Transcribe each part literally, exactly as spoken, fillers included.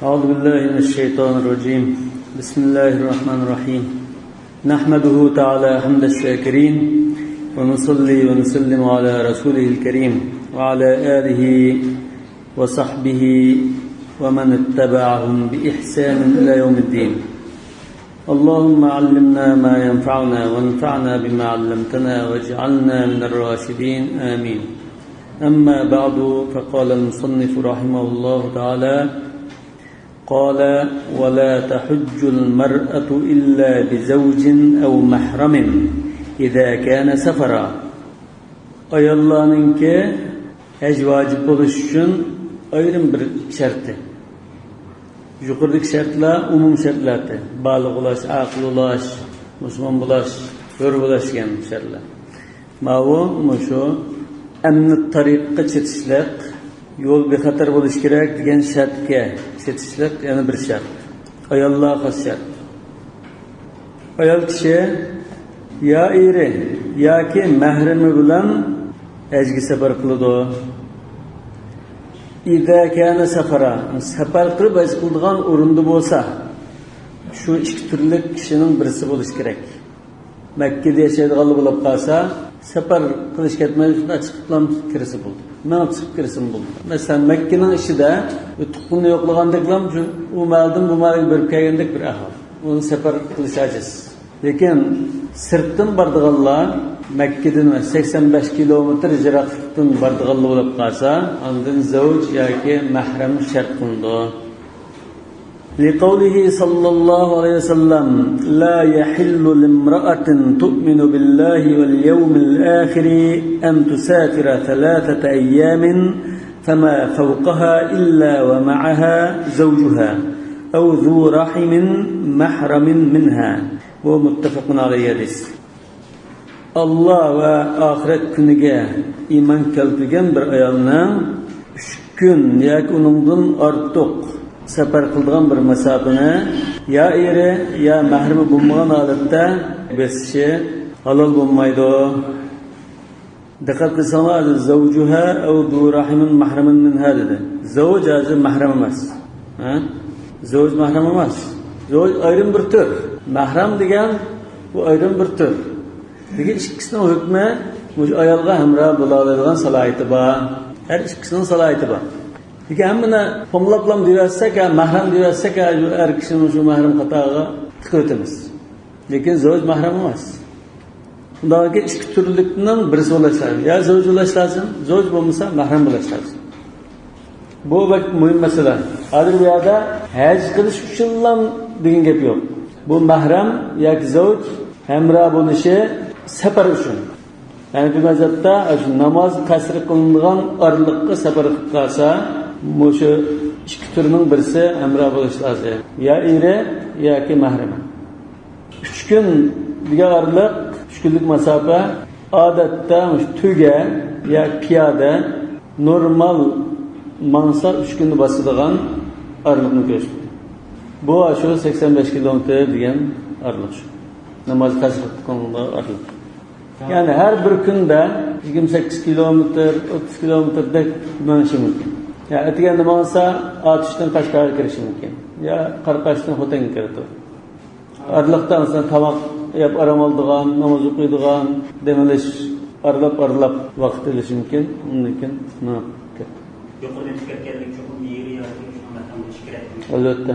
أعوذ بالله من الشيطان الرجيم. بسم الله الرحمن الرحيم. نحمده تعالى حمد الشاكرين، ونصلي ونسلم على رسوله الكريم وعلى آله وصحبه ومن اتبعهم بإحسان إلى يوم الدين. اللهم علمنا ما ينفعنا وانفعنا بما علمتنا واجعلنا من الراشدين. آمين. أما بعد، فقال المصنف رحمه الله تعالى، قال: ولا تحج المرأة إلا بزوج أو محرم إذا كان سفرا. ئاياللارنىڭكى ھەج ۋاجىپ بولۇش ئۈچۈن ئايرىم بىر شەرتى. يۇقىرىدىكى شەرتلەر ئومۇمىي شەرتلەردە. بالىغ بولاش، ئاقىل بولاش، مۇسۇلمان بولاش، ھۆر بولاش دېگەن شەرتلەر. ماۋۇ مۇشۇ ئەمنى تارىققا چېتىشلىق، يول بىخەتەر بولۇش كېرەك دېگەن شەرتكە چېتىشلىق يەنە بىر شەرت. ئاياللارغا خاس شەرت. ئايال كىشى يا ئېرى ياكى مەھرىمى بىلەن ھەجگە سەپەر قىلىدۇ. ئىزا كانە سەفەرا، سەپەر قىلىپ ھەج قىلىدىغان ئورۇندا بولسا، شۇ ئىككى تۈرلۈك كىشىنىڭ بىرسى بولۇشى كېرەك. مەككىدە ياشايدىغانلار بولۇپ قالسا، سەپەر قىلىش كەتمەي شۇنداق چىقىپلا كىرسە بولىدۇ. مېڭىپ چىقىپ كىرسىمۇ بولىدۇ. مەسىلەن، مەككىنىڭ ئىچىدە تۇغقىنىنى يوقلىغاندەكلا شۇ ئۇ مەھەلدىن بۇ مەھەلگە بېرىپ كەلگەندەك بىر ئەھۋال. ئۇنى سەپەر قىلىش ئاجىز. لېكىن سىرتتىن بارىدىغانلار، مەككىدىن سەكسەن بەش كىلومېتىر يىراقلىقتىن بارىدىغانلار بولۇپ قالسا، ئاندىن زەۋج ياكى مەھرەم شەرت قىلىنىدۇ. لقوله صلى الله عليه وسلم: لا يحل لامرأة تؤمن بالله واليوم الآخر أن تسافر ثلاثة أيام فما فوقها إلا ومعها زوجها أو ذو رحم محرم منها. بۇ مۇتتەپەقۇن ئەلەيھى ھەدىس. ئاللا ۋە ئاخىرەت كۈنىگە ئىمان كەلتۈرگەن بىر ئايالنىڭ ئۈچ كۈن ياكى ئۇنىڭدىن ئارتۇق سەپەر قىلىدىغان بىر مۇساپىرنى يا ئېرى، يا مەھرىمى بولمىغان ھالەتتە بېسىشى ھالال بولمايدۇ. دىققەت قىلساڭلار، ھازىر زەۋجۇھا ئەۋ زۇ رەھىمىن مەھرەمىن مىنھا دېدى. زەۋج ھازىر مەھرەم ئەمەس. ھە؟ زەۋج مەھرەم ئەمەس. زەۋج ئايرىم بىر تۈر. مەھرەم دېگەن بۇ ئايرىم بىر تۈر. لېكىن ئىككىسىنىڭ ھۆكمى مۇشۇ ئايالغا ھەمراھ بولالايدىغان سالاھىيىتى بار. ھەر ئىككىسىنىڭ سالاھىيىتى بار. لېكىن ھەممىنى پوملاپلا دېيىۋەتسەك، ھە، مەھرەم دېيىۋەتسەك، ھە، شۇ ئەر كىشىنى شۇ مەھرەم قاتارىغا تىقىۋېتىمىز. لېكىن زەۋج مەھرەم ئەمەس. ئۇنداقكى ئىككى تۈرلۈكنىڭ بىرسى بولۇش لازىم. يا زەۋج بولۇش لازىم، زەۋج بولمىسا مەھرەم بولۇش لازىم. بۇ بەك مۇھىم مەسىلە. ھازىر بۇ يەردە ھەج قىلىش ئۈچۈنلا دېگەن گەپ يوق. بۇ مەھرەم ياكى زەۋج ھەمراھ بولۇشى سەپەر ئۈچۈن. ھەنەفىي مەزھەپتە شۇ ناماز قەسرى قىلىنىدىغان ئارىلىققا سەپەر قىلىپ قالسا، مۇشۇ ئىككى تۈرنىڭ بىرسى ھەمراھ بولۇش لازىم. يا ئېرى ياكى مەھرىمى. ئۈچ كۈن دېگەن ئارىلىق، ئۈچ كۈنلۈك مۇساپە، ئادەتتە مۇشۇ تۆگە يا پىيادە نورمال ماڭسا ئۈچ كۈندە باسىدىغان ئارىلىقنى كۆرسىتىدۇ. بۇ ئاشۇ سەكسەن بەش كىلومېتىر دېگەن ئارىلىق شۇ. ناماز قەسرى قىلغان ئارىلىق. يەنى ھەر بىر كۈندە يىگىرمە سەككىز كىلومېتىر، ئوتتۇز كىلومېتىردەك مېڭىشى مۇمكىن. يا ئەتىگەندە ماڭسا، ئاتۇشتىن قەشقەرگە كىرىشى مۇمكىن. يا قاراقاشتىن خوتەنگە كىرىدۇ. ئارىلىقتا مەسىلەن تاماق يەپ ئارام ئالىدىغان، ناماز ئوقۇيدىغان، دەم ئېلىش، ئارىلاپ-ئارىلاپ ۋاقىت ئېلىشى مۇمكىن. ئۇندىن كېيىن مېڭىپ كېتىدۇ. يۇقىرىدا ئۆتۈپ كەتكەندەك چوقۇم ئېرى ياكى شۇنىڭ مەھرەم بولۇشى كېرەكمۇ؟ ئەلۋەتتە.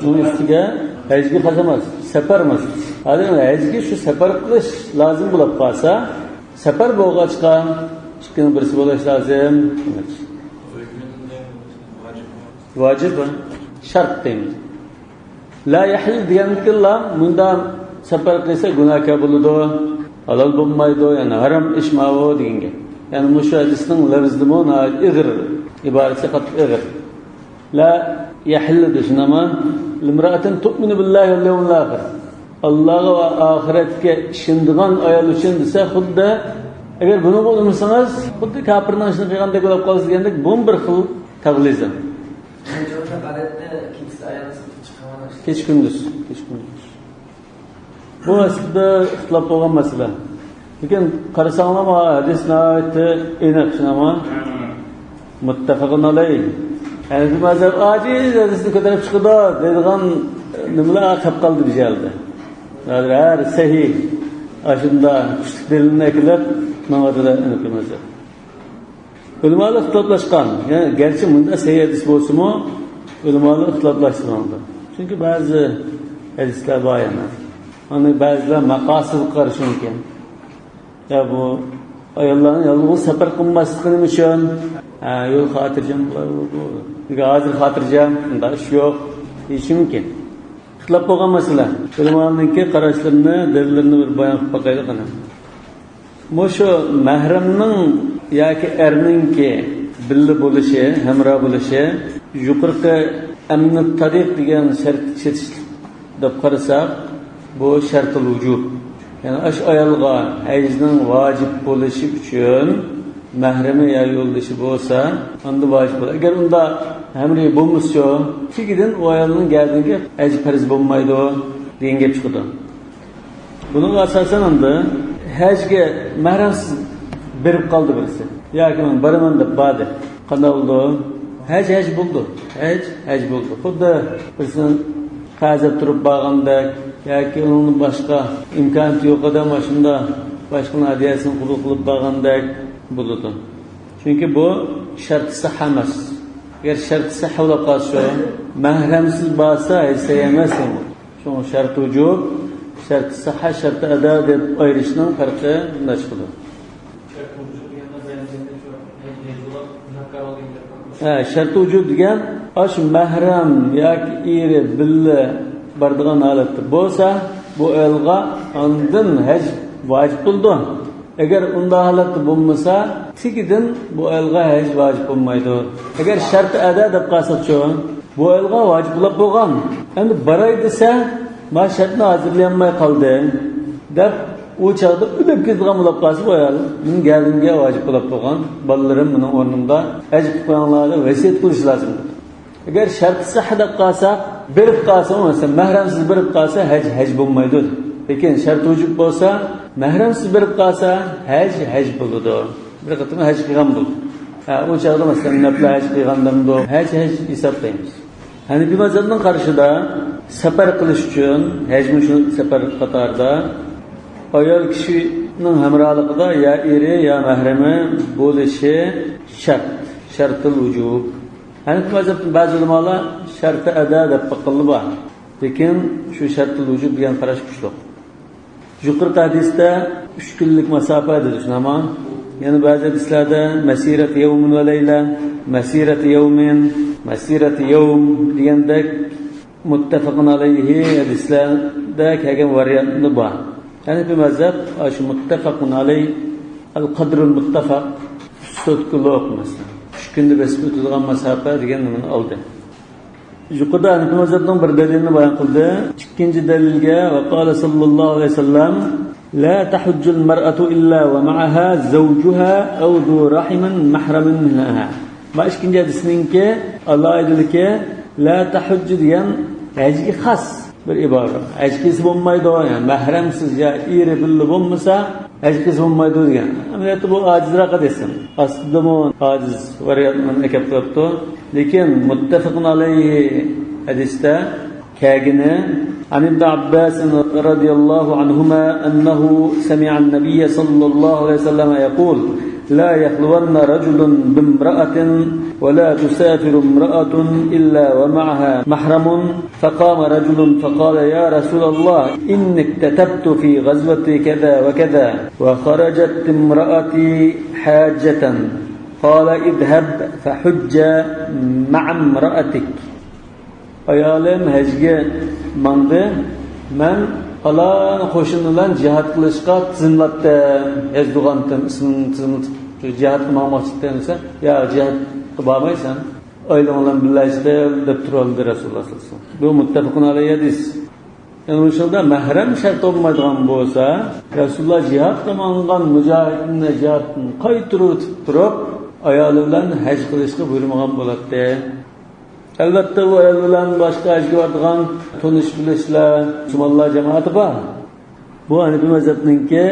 ئۇنىڭ ئۈستىگە ھەجگە خاس ئەمەس، سەپەر مەسىلىسى. ھازىر ھەجگە شۇ سەپەر قىلىش لازىم بولۇپ قالسا، سەپەر بولغاچقا ئىككىنىڭ بىرسى بولۇش لازىم. ۋاجىب، شەرت دەيمىز. لا يەھىللۇ دېگەندىكىنلا مۇنداق سەپەر قىلسا گۇناھكار بولىدۇ، ھالال بولمايدۇ، يەنى ھارام ئىش ماۋۇ دېگەن گەپ. يەنى مۇشۇ ھەدىسنىڭ لەۋزىمۇ ناھايىتى ئېغىر، ئىبارىسى قاتتىق ئېغىر. لا يەھىللۇ دېسە نېمە؟ لىمرائەتىن تۇئمىنۇ بىللاھى ۋەل يەۋمىل ئاخىر. ئاللاغا ۋە ئاخىرەتكە ئىشىنىدىغان ئايال ئۈچۈن دېسە، خۇددى ئەگەر بۇنى بولمىسىڭىز، خۇددى كاپىرنىڭ ئىشىنى قىلغاندەك بولۇپ قالىسىز دېگەندەك، بۇمۇ بىر خىل تەغلىزە. كېچە كۈندۈز، كېچە كۈندۈز. بۇ ئەسلىدە ئىختىلاپ بولغان مەسىلە. لېكىن قارىساڭلارمۇ، ھەدىس ناھايىتى ئېنىق، شۇنداقمۇ؟ مۇتتەپەقۇن ئەلەيھ. ھەنىفىي مەزھەپ ئاجىز ھەدىسنى كۆتۈرۈپ چىقىدۇ دەيدىغان نېمىلەر كەپ قالدى بۇ يەردە. ھازىر ھەر سەھىھ ئاشۇنداق كۈچلۈك دەلىلنى ئەكېلىپ ماڭىدۇ ھەنىفىي مەزھەپ. ئۆلىمالار ئىختىلاپلاشقان. يەنى گەرچە مۇنداق سەھىھ ھەدىس بولسىمۇ، ئۆلىمالار ئىختىلاپلاشتى ماڭىدۇ. چۈنكى بەزى ھەدىسلەر بار يەنە. ئۇنى بەزىلەر مەقاسىدقا قارىشى مۇمكىن. يا بۇ ئاياللارنىڭ يالغۇز سەپەر قىلماسلىقى نېمە ئۈچۈن؟ ھە، يول خاتىرجەم، بۇ، بۇ، بۇ. نېگە ھازىر خاتىرجەم، ئۇنداق ئىش يوق دېيىشى مۇمكىن. ئىختىلاپ بولغان مەسىلە. ئۆلىمانىڭكى قاراشلىرىنى، دەلىللىرىنى بىر بايان قىلىپ باقايلى قېنى. مۇشۇ مەھرەمنىڭ ياكى ئەرنىڭكى بىللە بولۇشى، ھەمراھ بولۇشى يۇقىرىقى ئەمنى تارىق دېگەن شەرتكە چېتىشلىق دەپ قارىساق، بۇ شەرتۇل ۋۇجۇب. يەنى ئاشۇ ئايالغا ھەجنىڭ ۋاجىپ بولۇشى ئۈچۈن مەھرىمى يا يولدىشى بولسا، ئاندىن ۋاجىپ بولىدۇ. ئەگەر ئۇنداق ھەمراھى بولمىسىچۇ، تېگىدىن ئۇ ئايالنىڭ گەدىنىگە ھەج پەرز بولمايدۇ دېگەن گەپ چىقىدۇ. بۇنىڭغا ئاساسەن ئەمدى ھەجگە مەھرەمسىز بېرىپ قالدى بىرسى. ياكى مەن بارىمەن دەپ باردى. قانداق بولىدۇ؟ ھەج ھەج بولىدۇ. ھەج ھەج بولىدۇ. خۇددى بىرسىنىڭ قەرز ئېلىپ تۇرۇپ بارغاندەك ياكى ئۇنىڭدىن باشقا ئىمكانىيىتى يوق ئادەم ئاشۇنداق باشقىنىڭ ھەدىيەسىنى قوبۇل قىلىپ بارغاندەك بولىدۇ. چۈنكى بۇ شەرتى سىھھە ئەمەس. ئەگەر شەرتى سىھھە بولۇپ قالسا، مەھرەمسىز بارسا ھەج سەھىھ ئەمەس دەيمەن. شۇڭا شەرت ۋۇجۇب، شەرت سىھھە، شەرت ئەدا دەپ ئايرىشنىڭ پەرقى مۇنداق چىقىدۇ. ھە، شەرت ۋۇجۇب دېگەن ئاشۇ مەھرەم ياكى ئېرى بىللە بارىدىغان ھالەتتە بولسا، بۇ ئايالغا ئاندىن ھەج ۋاجىپ بولىدۇ. ئەگەر ئۇنداق ھالەتتە بولمىسا، تېگىدىن بۇ ئايالغا ھەج ۋاجىپ بولمايدۇ. ئەگەر شەرت ئەدا دەپ قالساقچۇ، بۇ ئايالغا ۋاجىپ بولۇپ بولغان. ئەمدى باراي دېسە، ما شەرتنى ھازىرلىيالماي قالدىم دەپ، ئۇ چاغدا ئۆلۈپ كېتىدىغان بولۇپ قالسا، بۇ ئايال مېنىڭ گەدىنىمگە ۋاجىپ بولۇپ بولغان، بالىلىرىم مېنىڭ ئورنۇمدا ھەج قىلىپ قويۇڭلار دەپ ۋەسىيەت قىلىشى لازىم. ئەگەر شەرتى سىھھە دەپ قالسا، بېرىپ قالسا، مەسىلەن، مەھرەمسىز بېرىپ قالسا، ھەج ھەج بولمايدۇ. لېكىن شەرتى ۋۇجۇب بولسا، مەھرەمسىز بېرىپ قالسا، ھەج ھەج بولىدۇ. بىر قېتىم ھەج قىلغان بولىدۇ. ھە، ئۇ چاغدا، مەسىلەن، نەپلە ھەج قىلغاندىمدۇ، ھەج ھەج ھېسابلايمىز. ھەنىپىي مەزھەپنىڭ قارىشىدا سەپەر قىلىش ئۈچۈن، ھەجمۇ شۇ سەپەر قاتارىدا، ئايال كىشىنىڭ ھەمراھلىقىدا يا ئېرى، يا مەھرىمى بولۇشى شەرت، شەرتۇل ۋۇجۇب. ھەنىپىي مەزھەپتىن بەزى ئۆلىمالار شەرتى ئەدا دەپ باققانلار بار. لېكىن شۇ شەرتۇل ۋۇجۇب دېگەن قاراش كۈچلۈك. يۇقىرىقى ھەدىستە ئۈچ كۈنلۈك مۇساپە دېدى، شۇنداقمۇ؟ يەنە بەزى ھەدىسلەردە مەسىرەتى يەۋمىن ۋە لەيلە، مەسىرەتى يەۋمىن، مەسىرەتى يەۋم دېگەندەك مۇتتەپەقۇن ئەلەيھى ھەدىسلەردە كەلگەن ۋارىيانتى بار. ھەنىپىي مەزھەپ شۇ مۇتتەپەقۇن ئەلەيھ، ئەل قەدرۇل مۇتتەفەق، سوتكىلىق مەسىلەن، ئۈچ كۈندە بېسىپ ئۆتىدىغان مۇساپە دېگەن نېمىنى ئالدى. يۇقىرىدا ھەنىپىي مەزھەپنىڭ بىر دەلىلىنى بايان قىلدى. ئىككىنچى دەلىلگە، ۋە قالە ساللاللاھۇ ئەلەيھى ۋەسەللەم، لا تحج المرأة إلا ومعها زوجها أو ذو رحم محرم منها. ما ئىككىنچى ھەدىسنىڭكى ئالاھىدىلىكى، لا تحج دېگەن ھەجگە خاس بىر ئىبارە. ھەج قىلسا بولمايدۇ، يەنى مەھرەمسىز يا ئېرى بىللە بولمىسا، ھەج قىلسا بولمايدۇ دېگەن. ئەمەلىيەتتە بۇ ئاجىزراق ھەدىس. ئاستىدىمۇ ئاجىز ۋارىيانتنى ئەكەپ قىلىپتۇ. لېكىن مۇتتەپەقۇن ئەلەيھى ھەدىستە كەلگىنى، عن ابن عباس رضي الله عنهما أنه سمع النبي صلى الله عليه وسلم يقول: لا يخلون رجل بامرأة ولا تسافر امرأة إلا ومعها محرم. فقام رجل فقال: يا رسول الله، إني اكتتبت في غزوة كذا وكذا، وخرجت امرأتي حاجة. قال: اذهب فحج مع امرأتك. ئايالىم ھەجگە ماڭدى، مەن پالان قوشۇن بىلەن جىھاد قىلىشقا تىزىملاتتىم، يازدۇرغانتىم، ئىسمىمنى تىزىملىتىپ، جىھادقا ماڭماقچىتتىم دېسە، ياق، جىھادقا بارمايسەن، ئائىلەڭ بىلەن بىللە ھەج قىل دەپ تۇرۇۋالدى رەسۇلۇللا ساللاللاھۇ ئەلەيھى ۋەسەللەم. بۇ مۇتتەپەقۇن ئەلەيھى ھەدىس. يەنى مۇشۇندا مەھرەم شەرت بولمايدىغان بولسا، رەسۇلۇللا جىھادقا ماڭغان مۇجاھىدنى جىھادتىن قايتۇرۇۋېتىپ تۇرۇپ، ئايالى بىلەن ھەج قىلىشقا بۇيرۇمىغان بولاتتى. ئەلۋەتتە، ئۇ ئايال بىلەن باشقا ھەجگە بارىدىغان تونۇش بىلىشلەر، مۇسۇلمانلار جامائىتى بار. بۇ ھەنىپىي مەزھەپنىڭكى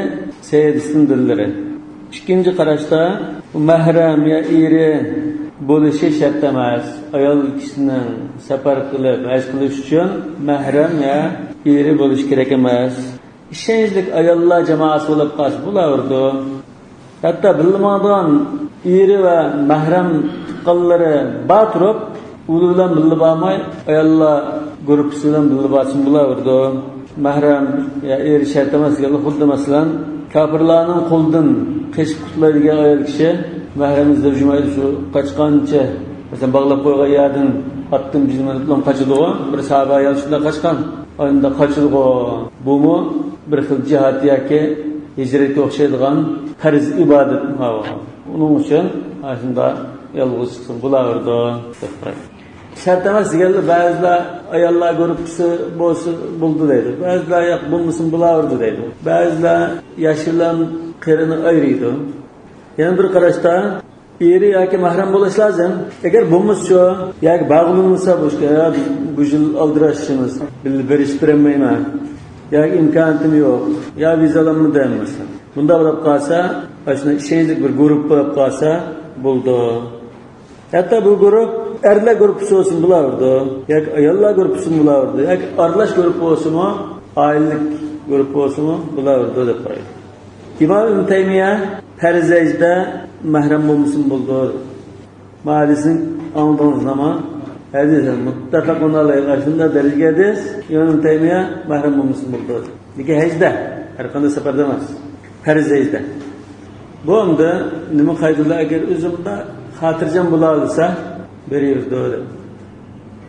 سەھىھ ھەدىستىن دەلىللىرى. ئىككىنچى قاراشتا، مەھرەم يا ئېرى بولۇشى شەرت ئەمەس. ئايال كىشىنىڭ سەپەر قىلىپ ھەج قىلىش ئۈچۈن مەھرەم يا ئېرى بولۇشى كېرەك ئەمەس. ئىشەنچلىك ئاياللار جامائەسى بولۇپ قالسا بولاۋېرىدۇ. ھەتتا بىللە ماڭىدىغان ئېرى ۋە مەھرەم تۇغقانلىرى بار تۇرۇپ، ئۇلار بىلەن بىللە بارماي، ئاياللار گۇرۇپپىسى بىلەن بىللە بارسىمۇ بولاۋېرىدۇ. مەھرەم يا ئېرى شەرت ئەمەس دېگەنلىك خۇددى مەسىلەن، كاپىرلارنىڭ قولىدىن قېچىپ قۇتۇلاي دېگەن ئايال كىشى مەھرەم ئىزدەپ يۈرمەيدۇ، شۇ قاچقانچە، مەسىلەن، باغلاپ قويغان يەردىن ئاتتىن بىزمىنىپلا قاچىدىغۇ، بىر ساھابە ئايال شۇنداق قاچقان. ئايالدا قاچىدىغۇ. بۇمۇ بىر خىل جىھاد ياكى ھىجرەتكە ئوخشايدىغان پەرز ئىبادەت ماۋۇ. ئۇنىڭ ئۈچۈن ئاشۇنداق يالغۇز چىقسۇن بولاۋېرىدۇ، دەپ قارايدۇ. شەرت ئەمەس دېگەنلەر، بەزىلەر ئاياللار گۇرۇپپىسى بولسا بولدى دەيدۇ. بەزىلەر ياق، بولمىسۇن بولاۋېرىدۇ دەيدۇ. بەزىلەر ياش بىلەن قېرىنى ئايرىيدۇ. يەنە بىر قاراشتا، ئېرى ياكى مەھرەم بولۇش لازىم. ئەگەر بولمىسا شۇ، ياكى باغلىنمىسا بۇ ئىشقا، يا بۇ يىل ئالدىراشىمىز، بىللە بېرىش بېرەلمەيمەن، ياكى ئىمكانىيىتىم يوق، يا ۋىزالىرىمنى دەيمىسە. بۇنداق بولۇپ قالسا، ئاشۇنداق ئىشەنچلىك بىر گۇرۇپپا بولۇپ قالسا بولىدۇ. ھەتتا بۇ گۇرۇپ ئەرلەر گۇرۇپپىسى بولسىمۇ بولاۋېرىدۇ، ياكى ئاياللار گۇرۇپپىسىمۇ بولاۋېرىدۇ، ياكى ئارىلاش گۇرۇپپا بولسىمۇ، ئائىلىلىك گۇرۇپپا بولسىمۇ بولاۋېرىدۇ دەپ قارايدۇ. ئىمام ئىبن تەيمىيە پەرز ھەجدە مەھرەم بولمىسىمۇ بولىدۇ. بۇ ھەدىسنى ئاڭلىدىڭىزلارمۇ؟ ھەدىس مۇتتەپەقۇن ئەلەيھ، ئاشۇنداق دەرىجىگە ھەدىس، ئىمام ئىبن تەيمىيە مەھرەم بولمىسىمۇ بولىدۇ. لېكىن ھەجدە، ھەر قانداق سەپەردە ئەمەس. پەرز ھەجدە. بۇ ئەمدى نېمە قايدىدا، ئەگەر ئۆزۈمدە خاتىرجەم بولاۋالسا بېرىۋېرىدۇ دەپ.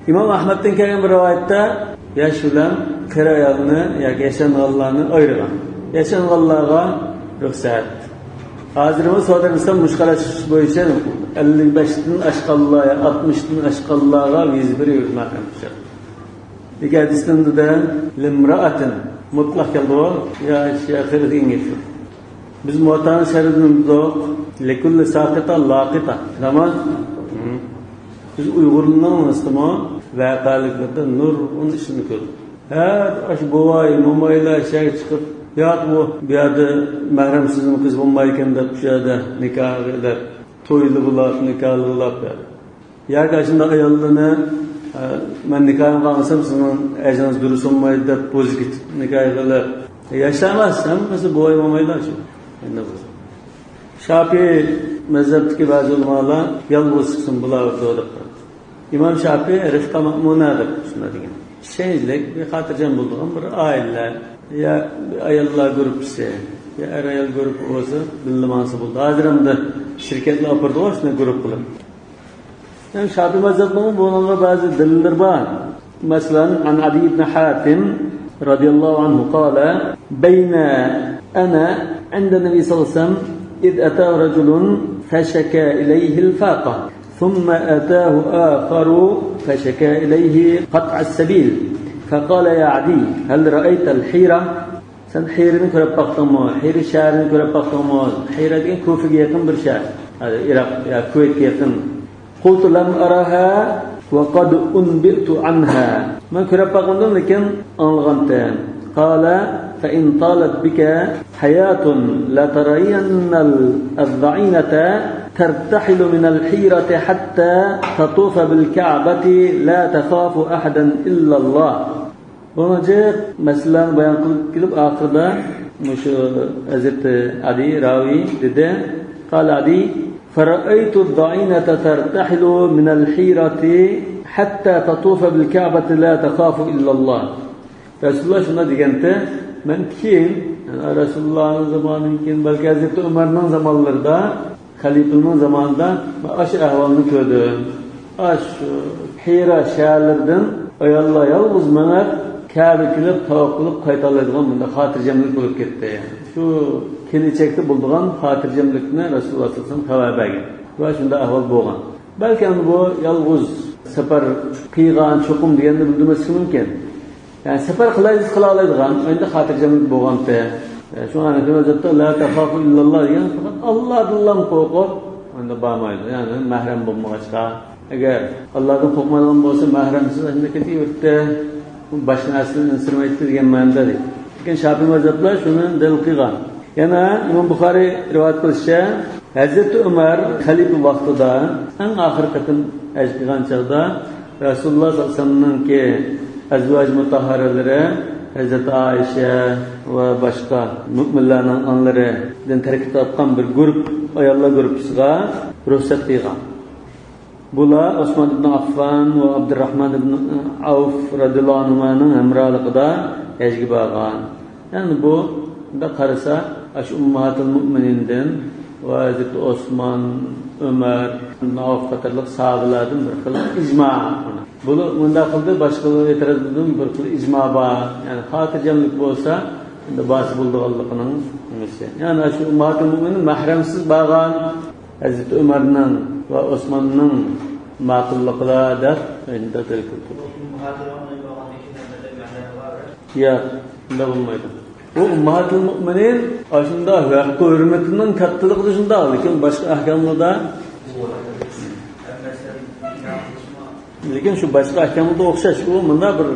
ئىمام ئەھمەدتىن كەلگەن بىر رىۋايەتتە، ياش بىلەن قېرى ئايالنى ياكى ياشانغانلارنى ئايرىغان. ياشانغانلارغا رۇخسەت. ھازىرمۇ سودا ئىسلام مۇشۇ قاراش بويىچە ئەللىك بەشتىن ئاشقانلار يا ئاتمىشتىن ئاشقانلارغا ۋىزا بېرىۋېرىدۇ مەھرەم. لېكىن ھەدىستىن دېدى، لىمرائەتىن مۇتلەق كەلدىغۇ، يا ئىش يا قېرى دېگەن گەپ يوق. بىز مۇۋەتتانىڭ شەرھىدىن بىلدۇق، لىكۇللى ساقىتا لاقىتا. تامام. بىز ئۇيغۇرلارنىڭ ئىستىمو ۋەقەلىكلىرىدە نۇرغۇن ئىشلارنى كۆردۇق. ھەر ئاشۇ بوۋاي، مومايلار شەھەرگە چىقىپ، ياق، بۇ، بۇ يەردە مەھرەمسىز قىز بولمايدىكەن دەپ، شۇ يەردە نىكاھ قىلىپ، تويلار بولۇپ، نىكاھلار بولۇپ. ياكى ئاشۇنداق ئاياللارنى، ئە، مەن نىكاھىمغا ئالمىسام، سىزنىڭ ھەجىڭىز دۇرۇس بولمايدۇ دەپ، بوزۇپ كېتىپ نىكاھ قىلىپ. ياشلار ئەمەس، ھەممىسى بوۋاي مومايلار شۇ. ئەمدى بۇ شاپىئىي مەزھەپتىكى بەزى ئۆلىمالار يالغۇز چىقسۇن بولاۋېرىدۇ دەپ قارىدى. ئىمام شاپىئىي رىفقا مەئمۇنە دەپ شۇنداق دېگەن. ئىشەنچلىك، بىر خاتىرجەم بولىدىغان بىر ئائىلىلەر، يا ئاياللار گۇرۇپپىسى، يا ئەر-ئايال گۇرۇپپا بولسا، بىللە ماڭسا بولىدۇ. ھازىر ئەمدى شىركەتلەر ئاپىرىدىغۇ شۇنداق گۇرۇپپا قىلىپ. يەنى شاپىئىي مەزھەپنىڭ بۇنىڭغا بەزى دەلىللىرى بار. مەسىلەن، عن عدي بن حاتم رضي الله عنه قال: بين أنا عند النبي صلى الله عليه وسلم إذ أتاه رجل فشكا إليه الفاقة، ثم أتاه آخر فشكا إليه قطع السبيل، فقال: يا عدي، هل رأيت الحيرة؟ سەن ھىرانى كۆرۈپ باقتىڭمۇ؟ ھىرا شەھىرىنى كۆرۈپ باقتىڭمۇ؟ ھىرا دېگەن كۇفىگە يېقىن بىر شەھەر. ھازىر ئىراق يا كۇۋەيتكە يېقىن. قلت: لم أرها وقد أنبئت عنها. مەن كۆرۈپ باقمىدىم، لېكىن ئاڭلىغانتىم. قال: فإن طالت بك حياة لترين الضعينة ترتحل من الحيرة حتى تطوف بالكعبة لا تخاف أحدا إلا الله. بۇنىڭ جىق مەسىلىلەرنى بايان قىلىپ كېلىپ، ئاخىرىدا مۇشۇ ھەزرىتى ئەدى راۋى دېدى، قال ئەدى: فرأيت الضعينة ترتحل من الحيرة حتى تطوف بالكعبة لا تخاف إلا الله. رەسۇلۇللا شۇنداق دېگەنتى، مەن كېيىن، يەنى رەسۇلۇللانىڭ زامانىدىن كېيىن، بەلكى ھەزرىتى ئۆمەرنىڭ زامانلىرىدا، خەلىپىنىڭ زامانىدا مەن ئاشۇ ئەھۋالنى كۆردۈم. ئاشۇ ھىرا شەھەرلىرىدىن ئاياللار يالغۇز مېڭىپ، كەبە كېلىپ، تاۋاپ قىلىپ قايتالايدىغان بۇنداق خاتىرجەملىك بولۇپ كەتتى. شۇ كېلىچەكتە بولىدىغان خاتىرجەملىكنى رەسۇلۇللا سەللەللاھۇ ئەلەيھى ۋەسەللەم خەۋەر بەرگەن ۋە شۇنداق ئەھۋال بولغان. بەلكى ئەمدى بۇ يالغۇز سەپەر قىلغان چوقۇم دېگەننى بىلدۈرمەسلىكى مۇمكىن. يەنى سەپەر قىلاي دېسە قىلالايدىغان، ئەمدى خاتىرجەملىك بولغانتى. شۇڭا ھەنەفىي مەزھەپتە لا تەخافۇ ئىللاللا دېگەن پەقەت ئاللادىنلا قورقۇپ، ئەمدى بارمايدۇ. يەنى مەھرەم بولمىغاچقا. ئەگەر ئاللادىن قورقمايدىغان بولسا، مەھرەمسىز ئەمدى كېتىۋېرىدۇ. باشقا نەرسىدىن ئەنسىرىمەيدۇ دېگەن مەنىدە دەيدۇ. لېكىن شاپىئىي مەزھەپلەر شۇنى دەلىل قىلغان. يەنە ئىمام بۇخارىي رىۋايەت قىلىشىچە، ھەزرىتى ئۆمەر خەلىپە ۋاقتىدا ئەڭ ئاخىرقى قېتىم ھەج قىلغان چاغدا رەسۇلۇللاھ سەللەللاھۇ ئەلەيھى ۋەسەللەمنىڭكى ئەزۋاج مۇتەھھەرەلىرى ھەزرىتى ئائىشە ۋە باشقا مۆمىنلەرنىڭ ئانىلىرىدىن تەركىب تاپقان بىر گۇرۇپ، ئاياللار گۇرۇپپىسىغا رۇخسەت قىلغان. بۇلار ئوسمان ئىبن ئاففان ۋە ئابدۇرراھمان ئىبن ئەۋف رەزىياللاھۇ ئەنھۇمانىڭ ھەمراھلىقىدا ھەجگە بارغان. يەنى بۇ، بۇنداق قارىسا، ئاشۇ ئۇمماھاتۇل مۇئمىنىندىن ۋە ھەزرىتى ئوسمان، ئۆمەر، ئىبن ئەۋف قاتارلىق ساھابىلاردىن بىر خىل ئىجما. بۇلار مۇنداق قىلدى، باشقىلار ئېتىراز قىلدى، بىر خىل ئىجما بار. يەنى خاتىرجەملىك بولسا، ئەمدى بارسا بولىدىغانلىقىنىڭ نېمىسى. يەنى شۇ ئۇمماھاتۇل مۇئمىنىن مەھرەمسىز بارغان ھەزرىتى ئۆمەرنىڭ ۋە ئوسماننىڭ ماقۇللۇقىدا دەپ ئەينىدە دەلىل كەلتۈردى. ياق، شۇنداق بولمايدۇ. بۇ ئۇمماھاتۇل مۇئمىنىن ئاشۇنداق ھەققى ھۆرمىتىنىڭ كاتتىلىقىدا شۇنداق، لېكىن باشقا ئەھكاملاردا، لېكىن شۇ باشقا ئەھكاملاردا ئوخشاش، ئۇ مۇنداق بىر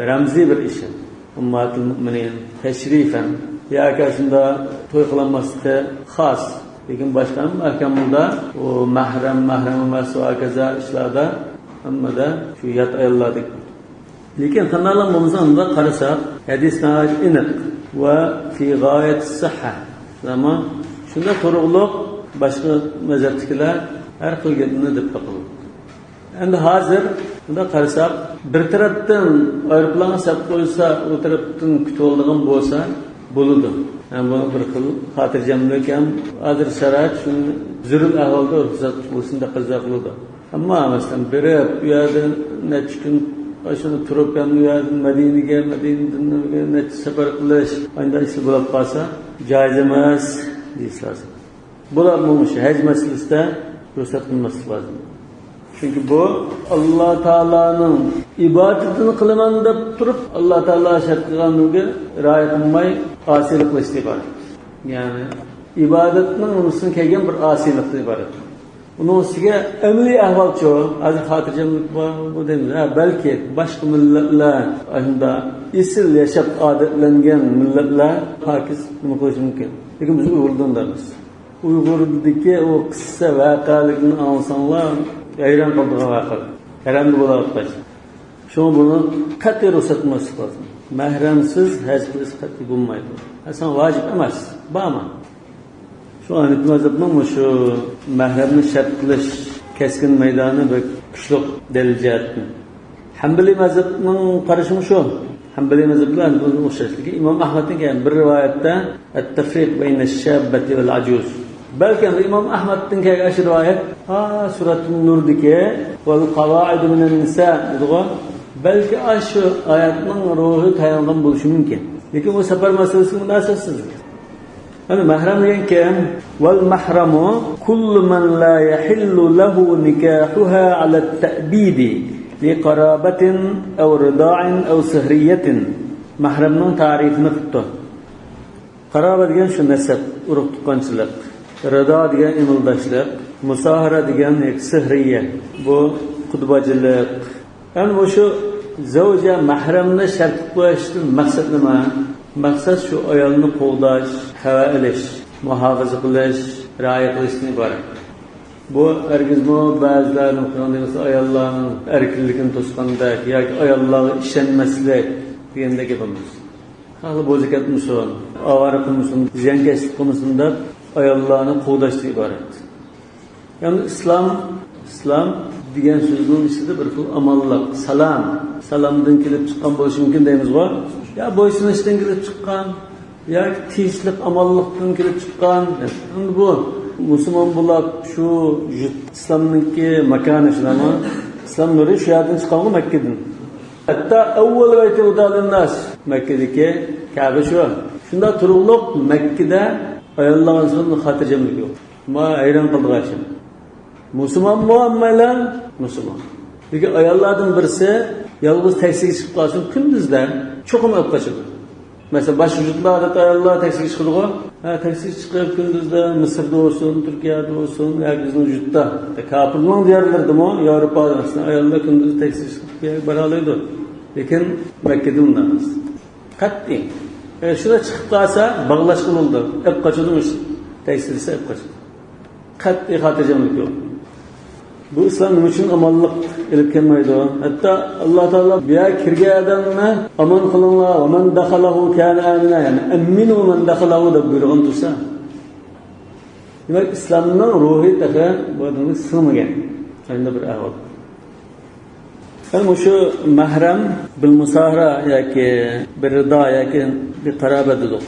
رەمزىي بىر ئىش. ئۇمماھاتۇل مۇئمىنىن، تەشرىفەن ياكى شۇنداق توي قىلالماسلىقى خاس. لېكىن باشقا ھەممە ئەھكاملاردا ئۇ مەھرەم، مەھرەم ئەمەس ۋە ھاكازا ئىشلاردا ھەممىدە شۇ يات ئاياللاردەك. لېكىن قانداقلا بولمىسۇن، ئۇنداق قارىساق، ھەدىس ناھايىتى ئېنىق ۋە في غاية الصحة. ئەمما شۇنداق تۇرۇقلۇق باشقا مەزھەپتىكىلەر ھەر خىل گەپنى دەپ باقىدۇ. ئەمدى ھازىر بۇنداق قارىساق، بىر تەرەپتىن ئايروپىلانغا سەپ قويسا، ئۇ تەرەپتىن كۈتۈۋالىدىغان بولسا، بولىدۇ. ھەم بۇ بىر خىل خاتىرجەملىك ھەم ھازىر شارائىت شۇنى زۆرۈر ئەھۋالدا رۇخسەت قىلسۇن دەپ قىلسا بولىدۇ. ئەمما مەسىلەن، بېرىپ، ئۇ يەردە نەچچە كۈن ئاشۇنى تۇرۇپ، يەنە ئۇ يەردىن مەدىنىگە، مەدىنىدىن نەچچە سەپەر قىلىش، ئانداق ئىشلار بولۇپ قالسا، جايىز ئەمەس دېيىش لازىم. بۇلار مۇشۇ ھەج مەسىلىسىدە رۇخسەت قىلماسلىق لازىم. چۈنكى بۇ ئاللا تائالانىڭ ئىبادىتىنى قىلىمەن دەپ تۇرۇپ، ئاللا تائالا شەرت قىلغانلىقىغا رىئايە قىلماي ئاسىيلىق قىلىشتىن ئىبارەت. يەنى ئىبادەتنىڭ ئۇنىسىدىن كەلگەن بىر ئاسىيلىقتىن ئىبارەت. ئۇنىڭ ئۈستىگە ئەمەلىي ئەھۋالچۇ، ھازىر خاتىرجەملىك بارمۇ دەيمىز. ھە، بەلكى باشقا مىللەتلەر، ئاشۇنداق ئېسىل ياشاپ ئادەتلەنگەن مىللەتلەر پاكىز نېمە قىلىشى مۇمكىن. لېكىن بىز ئۇيغۇردىن ئۇنداق ئەمەس. ئۇيغۇردىكى ئۇ قىسسە ۋەقەلىكنى ئاڭلىساڭلار، ھەيران قالىدىغان ۋەقەلىك. ھەرەمدە بولۇۋاتقاچ. شۇڭا بۇنى قەتئىي رۇخسەت قىلماسلىق لازىم. مەھرەمسىز ھەج قىلىش قەتئىي بولمايدۇ. ھە، ساڭا ۋاجىپ ئەمەس، بارما؟ شۇ ھەنىپىي مەزھەپنىڭ مۇشۇ مەھرەمنى شەرت قىلىش كەسكىن مەيدانى بەك كۈچلۈك دەلىل جەھەتتىن. ھەنبىلىي مەزھەپنىڭ قارىشىمۇ شۇ. ھەنبىلىي مەزھەپ بىلەن بۇنىڭ ئوخشاشلىقى. ئىمام ئەھمەدنىڭ كەلگەن بىر رىۋايەتتە، التفريق بين الشابة والعجوز. بەلكى ئىمام ئەھمەدتىن كەلگەن ئاشۇ رىۋايەت، ھا، سۈرەتۇن نۇردىكى، والقواعد من النساء دېدىغۇ. بەلكى ئاشۇ ئايەتنىڭ روھى تايانغان بولۇشى مۇمكىن. لېكىن ئۇ سەپەر مەسىلىسىگە مۇناسىۋەتسىز. يەنى مەھرەم دېگەن كىم؟ والمحرم كل من لا يحل له نكاحها على التأبيد لقرابة أو رضاع أو سهرية. مەھرەمنىڭ تەرىپىنى قىپتۇ. قارابە دېگەن شۇ نەسەب، ئۇرۇق تۇغقانچىلىق. رىدا دېگەن ئىمىلداشلىق. مۇساھىرە دېگەن سېھرىيە، بۇ قۇدا باجىلىق. يەنى مۇشۇ زەۋجە، مەھرەمنى شەرت قىلىپ قويۇشتىن مەقسەت نېمە؟ مەقسەت شۇ ئايالنى قوغداش، خەۋەر ئېلىش، مۇھاپىزە قىلىش، رىئايە قىلىشتىن ئىبارەت. بۇ ھەرگىزمۇ بەزىلەرنىڭ قىلغان دېمىسە ئاياللارنىڭ ئەركىنلىكىنى توسقاندەك ياكى ئاياللارغا ئىشەنمەسلىك دېگەندەك گەپ ئەمەس. خەقنى بوزەك ئەتمىسۇن، ئاۋارە قىلمىسۇن، زىيانكەشلىك قىلمىسۇن دەپ ئاياللارنى قوغداشتىن ئىبارەت. يەنى ئىسلام، ئىسلام دېگەن سۆزنىڭ ئىچىدە بىر خىل ئامانلىق، سالام، سالامدىن كېلىپ چىققان بولۇشى مۇمكىن دەيمىزغۇ. يا بويسۇنۇشتىن كېلىپ چىققان، ياكى تىنچلىق، ئامانلىقتىن كېلىپ چىققان. ئەمدى بۇ مۇسۇلمان بولۇپ شۇ يۇرت ئىسلامنىڭكى ماكانى شۇنداقمۇ؟ ئىسلام نۇرى شۇ يەردىن چىققانغۇ، مەككىدىن. ھەتتا ئەۋۋەل بەيتى ھۇدا لىنناس، مەككىدىكى كەبە شۇ. شۇنداق تۇرۇقلۇق مەككىدە ئاياللارغا نىسبەتەن خاتىرجەملىك يوق. ما ھەيران قالىدىغان ئىش. مۇسۇلمانمۇ ھەممەيلەن؟ مۇسۇلمان. لېكىن ئاياللاردىن بىرسى يالغۇز تەكسىگە چىقىپ قالسۇن، كۈندۈزدە چوقۇم ئېلىپ قاچىدۇ. مەسىلەن، باشقا يۇرتلاردا ئاياللار تەكسىگە چىقىدىغۇ. ھە، تەكسىگە چىقىپ كۈندۈزدە مىسىردا بولسۇن، تۈركىيەدە بولسۇن ياكى بىزنىڭ يۇرتتا، كاپىرنىڭ دىيارلىرىدىمۇ، ياۋروپادا مەسىلەن، ئاياللار كۈندۈزدە تەكسىگە چىقىپ بىر يەرگە بارالايدۇ. لېكىن مەككىدە ئۇنداق ئەمەس. قەتئىي. ئەگەر شۇنداق چىقىپ قالسا، باغلاشقا بولىدۇ. ئېلىپ قاچىدۇ، تەكسى دېسە ئېلىپ قاچىدۇ. قەتئىي خاتىرجەملىك يوق. بۇ ئىسلام نېمە ئۈچۈن ئامانلىق ئېلىپ كەلمەيدۇ؟ ھەتتا ئاللا تائالا بۇ يەرگە كىرگەن ئادەمنى ئامان قىلىڭلار، «ۋەمەن دەخەلەھۇ كانە ئامىنا»، يەنى «ئەممىنۇ مەن دەخەلەھۇ» دەپ بۇيرۇغان تۇرسا. دېمەك، ئىسلامنىڭ روھى تېخى بۇ ئادەمگە سىڭمىگەن. شۇنداق بىر ئەھۋال. يەنى مۇشۇ مەھرەم بىل مۇساھىرە ياكى بىر رىدا ياكى بىر قارابەت دېدۇق.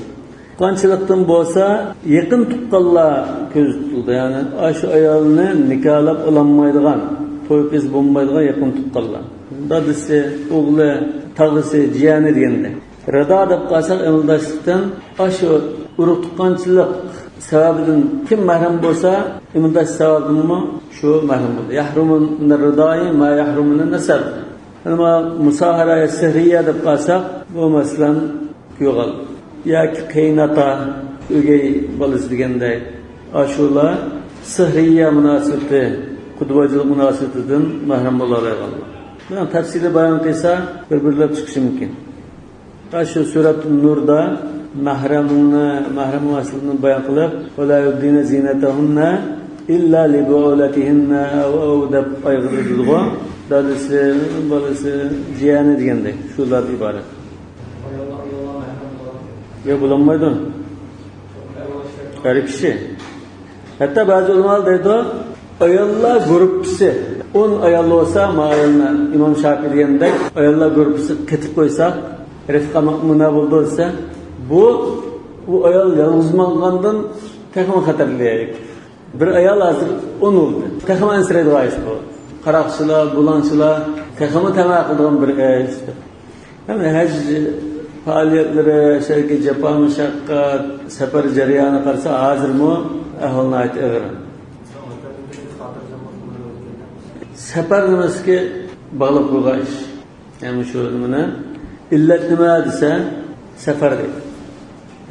تۇغقانچىلىقتىن بولسا يېقىن تۇغقانلار كۆزدە تۇتۇلىدۇ. يەنى ئاشۇ ئايالنى نىكاھلاپ ئالالمايدىغان، توي قىز بولمايدىغان يېقىن تۇغقانلار. دادىسى، ئوغلى، تاغىسى، جىيەنى دېگەندەك. رىدا دەپ قالساق، ئەمەلداشلىقتىن ئاشۇ ئۇرۇق تۇغقانچىلىق سەۋەبىدىن كىم مەھرەم بولسا، ئەمەلداش سەۋەبىدىنمۇ شۇ مەھرەم بولىدۇ. يەھرۇمۇ مىنەر رىدائى ما يەھرۇمۇ مىنەن نەسەب. ئەمما مۇساھىرە سېھرىيە دەپ قالساق، بۇ مەسىلەن كۈيئوغۇل ياكى قېيىنئاتا، ئۆگەي بالىسى دېگەندەك، ئاشۇلار سېھرىيە مۇناسىۋىتى، قۇدۋاجىلىق مۇناسىۋىتىدىن مەھرەم بولالايدىغانلار. بۇنىڭ تەپسىلىي بايان قىلسا، بىر-بىرلەپ چىقىشى مۇمكىن. شۇ سۈرەت نۇردا مەھرەمنى، مەھرەم مەسىلىسىنى بايان قىلىپ، «ۋەلا يۇبدىنە زىنەتەھۇننە ئىللا لىبۇئۇلەتىھىننە ئەۋ، ئەۋ» دەپ ئايىغىدىغۇ، دادىسى، بالىسى، جىيەنى دېگەندەك، شۇلاردىن ئىبارەت. ياق، بولالمايدۇ. ئەر كىشى. ھەتتا بەزى ئۆلىمالار دەيدۇ، ئاياللار گۇرۇپپىسى، ئون ئايال بولسا، ماۋۇ ئايالنى ئىمام شاپىي دېگەندەك ئاياللار گۇرۇپپىسىغا قېتىپ قويساق، رىفقا مەئمۇنە بولىدۇ دېسە، بۇ، بۇ ئايال يالغۇز ماڭغاندىن تېخىمۇ خەتەرلىك. بىر ئايال ھازىر ئون بولدى. تېخىمۇ ئەنسىرەيدىغان ئىش بۇ. قاراقچىلار، بۇلاڭچىلار تېخىمۇ تەمە قىلىدىغان بىر ئىش. يەنى ھەج پائالىيەتلىرى، شەرقىي جاپا مۇشەققەت، سەپەر جەريانى قارىسا، ھازىرمۇ ئەھۋال ناھايىتى ئېغىر. سەپەر نېمىسىكى باغلاپ قويغان ئىش. يەنى شۇ نېمىنى، ئىللەت نېمە دېسە، سەپەر دەيدۇ.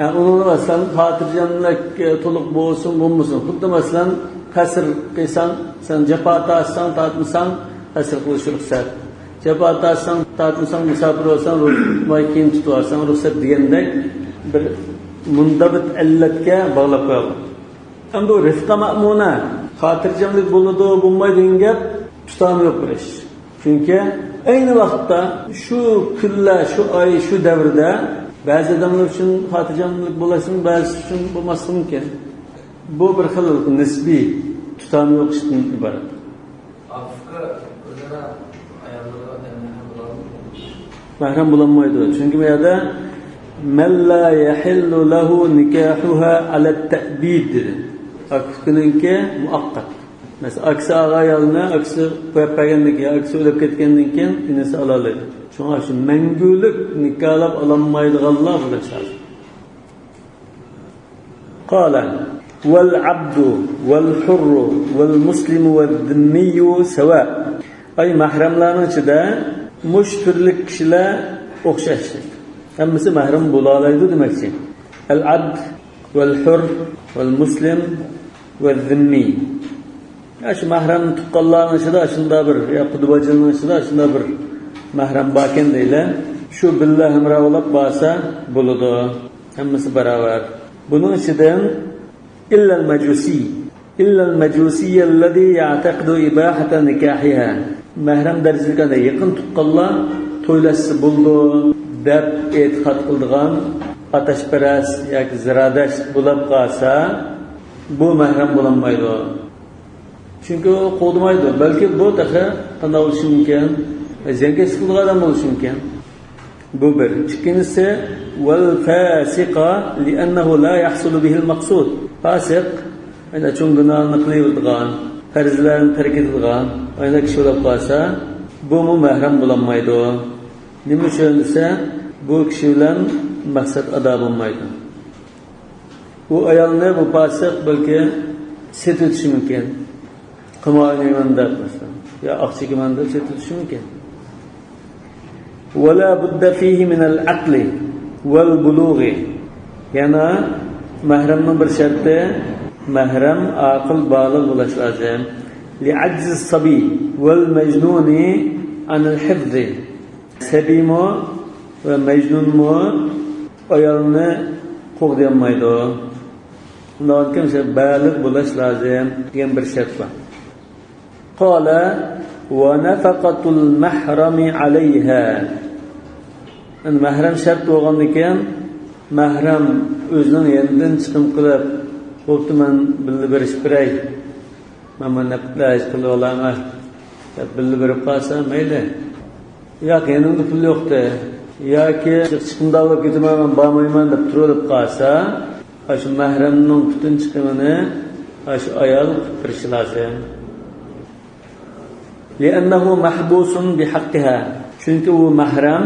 يەنى ئۇنىڭدا مەسىلەن، خاتىرجەملىك، ئە، تولۇق بولسۇن، بولمىسۇن. خۇددى مەسىلەن، قەسىر قىلساڭ، سەن جاپا تارتساڭ، تارتمىساڭ، قەسىر قىلىش رۇخسەت. جاپا تارتساڭ، تارتمىساڭ، مۇساپىر بولساڭ، روزا تۇتماي كېيىن تۇتۇۋالساڭ رۇخسەت دېگەندەك بىر مۇندەبىت ئىللەتكە باغلاپ قويغان. ئەمدى بۇ رىفقا مەئمۇنە، خاتىرجەملىك بولىدۇ، بولمايدۇ دېگەن گەپ تۇتامى يوق بىر ئىش. چۈنكى ئەينى ۋاقىتتا شۇ كۈنلەر، شۇ ئاي، شۇ دەۋردە بەزى ئادەملەر ئۈچۈن خاتىرجەملىك بولۇشى مۇمكىن، بەزىسى ئۈچۈن بولماسلىقى مۇمكىن. بۇ بىر خىل نىسبىي، تۇتامى يوق ئىشتىن ئىبارەت. ئاكا ئۆزئارا ئاياللىرىغا مەھرەم بولالمايدۇ. مەھرەم بولالمايدۇ. چۈنكى بۇ يەردە «مەن لا يەھىللۇ لەھۇ نىكاھۇھا ئەلەت تەئبىد» دېدى. ئاكىسىنىڭكى مۇئەققەت. مەسىلەن، ئاكىسى ئالغان ئايالنى ئاكىسى قويۇپ بەرگەندىن كېيىن، ئاكىسى ئۆلۈپ كەتكەندىن كېيىن ئىنىسى ئالالايدۇ. شۇڭا شۇ مەڭگۈلۈك نىكاھلاپ ئالالمايدىغانلار بولۇش لازىم. قال: «والعبد والحر والمسلم والذمي سواء». ئاي، مەھرەملەرنىڭ ئىچىدە مۇشۇ تۈرلۈك كىشىلەر ئوخشاش. ھەممىسى مەھرەم بولالايدۇ دېمەكچى. العبد والحر والمسلم والذمي. يا شۇ مەھرەم تۇغقانلارنىڭ ئىچىدە شۇنداق بىر، يا قۇدۋاجىلنىڭ ئىچىدە شۇنداق بىر مەھرەم باركەن دەيلى. شۇ بىللە ھەمراھ بولاپ بارسا بولىدۇ. ھەممىسى باراۋەر. بۇنىڭ ئىچىدىن إلا المجوسي، إلا المجوسي الذي يعتقد إباحة نكاحها. مەھرەم دەرىجىلىك يېقىن تۇغقانلار تويلاشسا بولىدۇ دەپ ئېتىقاد قىلىدىغان ئاتاشپەرەس ياكى زىرادەشت بولاپ قالسا، بۇ مەھرەم بولالمايدۇ. چۈنكى ئۇ قوغدىمايدۇ. بەلكى بۇ تېخى قانداق بولۇشى مۇمكىن؟ زىيانكەشلىك قىلىدىغان ئادەم بولۇشى مۇمكىن. بۇ بىر. ئىككىنچىسى، والفاسق لأنه لا يحصل به المقصود. پاسىق، يەنى چوڭ گۇناھلارنى قىلىۋېرىدىغان، پەرزلەرنى تەرك ئېتىدىغان، ئاينا كىشى بولاپ قالسا، بۇمۇ مەھرەم بولالمايدۇ. نېمە ئۈچۈن دېسە، بۇ كىشى بىلەن مەقسەت ئادا بولمايدۇ. بۇ ئايالنى بۇ پاسىق بەلكى سېتىۋېتىشى مۇمكىن. قىمار ئوينايمەن دەپ، مەسىلەن، يا ئاقچا ئېكىمەن دەپ سېتىۋېتىشى مۇمكىن. ولا بد فيه من العقل والبلوغ. يەنە مەھرەمنىڭ بىر شەرتى، مەھرەم ئاقىل بالىغ بولۇش لازىم. لعجز الصبي والمجنون عن الحفظ. سەبىيمۇ ۋە مەجنۇنمۇ ئايالنى قوغدىيالمايدۇ. ئۇنداق كىم بالىغ بولۇش لازىم دېگەن بىر شەرت بار. قال ونفقة المحرم عليها. يەنى مەھرەم شەرت بولغاندىكىن، مەھرەم ئۆزىنىڭ يېنىدىن چىقىم قىلىپ، بوپتۇ، مەن بىللە بېرىشىپ بېرەي، مەن بۇ نەپقىلەش قىلىپ ئالامەن دەپ بىللە بېرىپ قالسا مەيلى. ياق، يېنىمدا پۇل يوقتى ياكى چىقىمدا بولۇپ كېتىمەن، مەن بارمايمەن دەپ تۇرۇۋېلىپ قالسا، ئاشۇ مەھرەمنىڭ پۈتۈن چىقىمىنى ئاشۇ ئايال قىلىپ بېرىشى لازىم. لأنه محبوس بحقها. چۈنكى ئۇ مەھرەم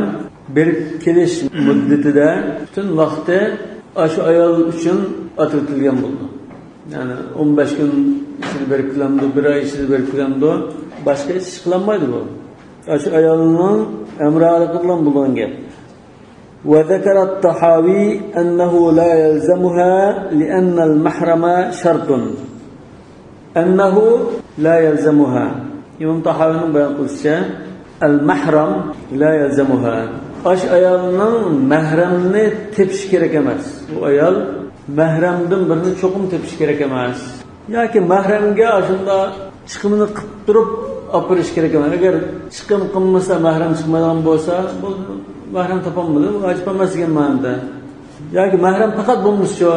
بېرىپ كېلىش مۇددىتىدە پۈتۈن ۋاقتى ئاشۇ ئايال ئۈچۈن ئاتىۋېتىلگەن بولىدۇ. يەنى ئون بەش كۈن ئىچىدە بېرىپ كېلەمدۇ، بىر ئاي ئىچىدە بېرىپ كېلەمدۇ، باشقا ھېچ ئىش قىلالمايدۇ بۇ. ئاشۇ ئايالنىڭ ھەمراھلىقى بىلەن بولغان گەپ. وذكر الطحاوي أنه لا يلزمها لأن المحرم شرط. أنه لا يلزمها. ئىمام تاھاۋىنىڭ بايان قىلىشىچە، المحرم لا يلزمها. ئاشۇ ئايالنىڭ مەھرەمنى تېپىشى كېرەك ئەمەس. بۇ ئايال مەھرەمدىن بىرنى چوقۇم تېپىشى كېرەك ئەمەس. ياكى مەھرەمگە ئاشۇنداق چىقىمىنى قىلىپ تۇرۇپ ئاپىرىش كېرەك ئەمەس. ئەگەر چىقىم قىلمىسا، مەھرەم چىقمايدىغان بولسا، بولدى، مەھرەم تاپالمىدى، ۋاجىپ ئەمەس دېگەن مەنىدە. ياكى مەھرەم پەقەت بولمىسىچۇ،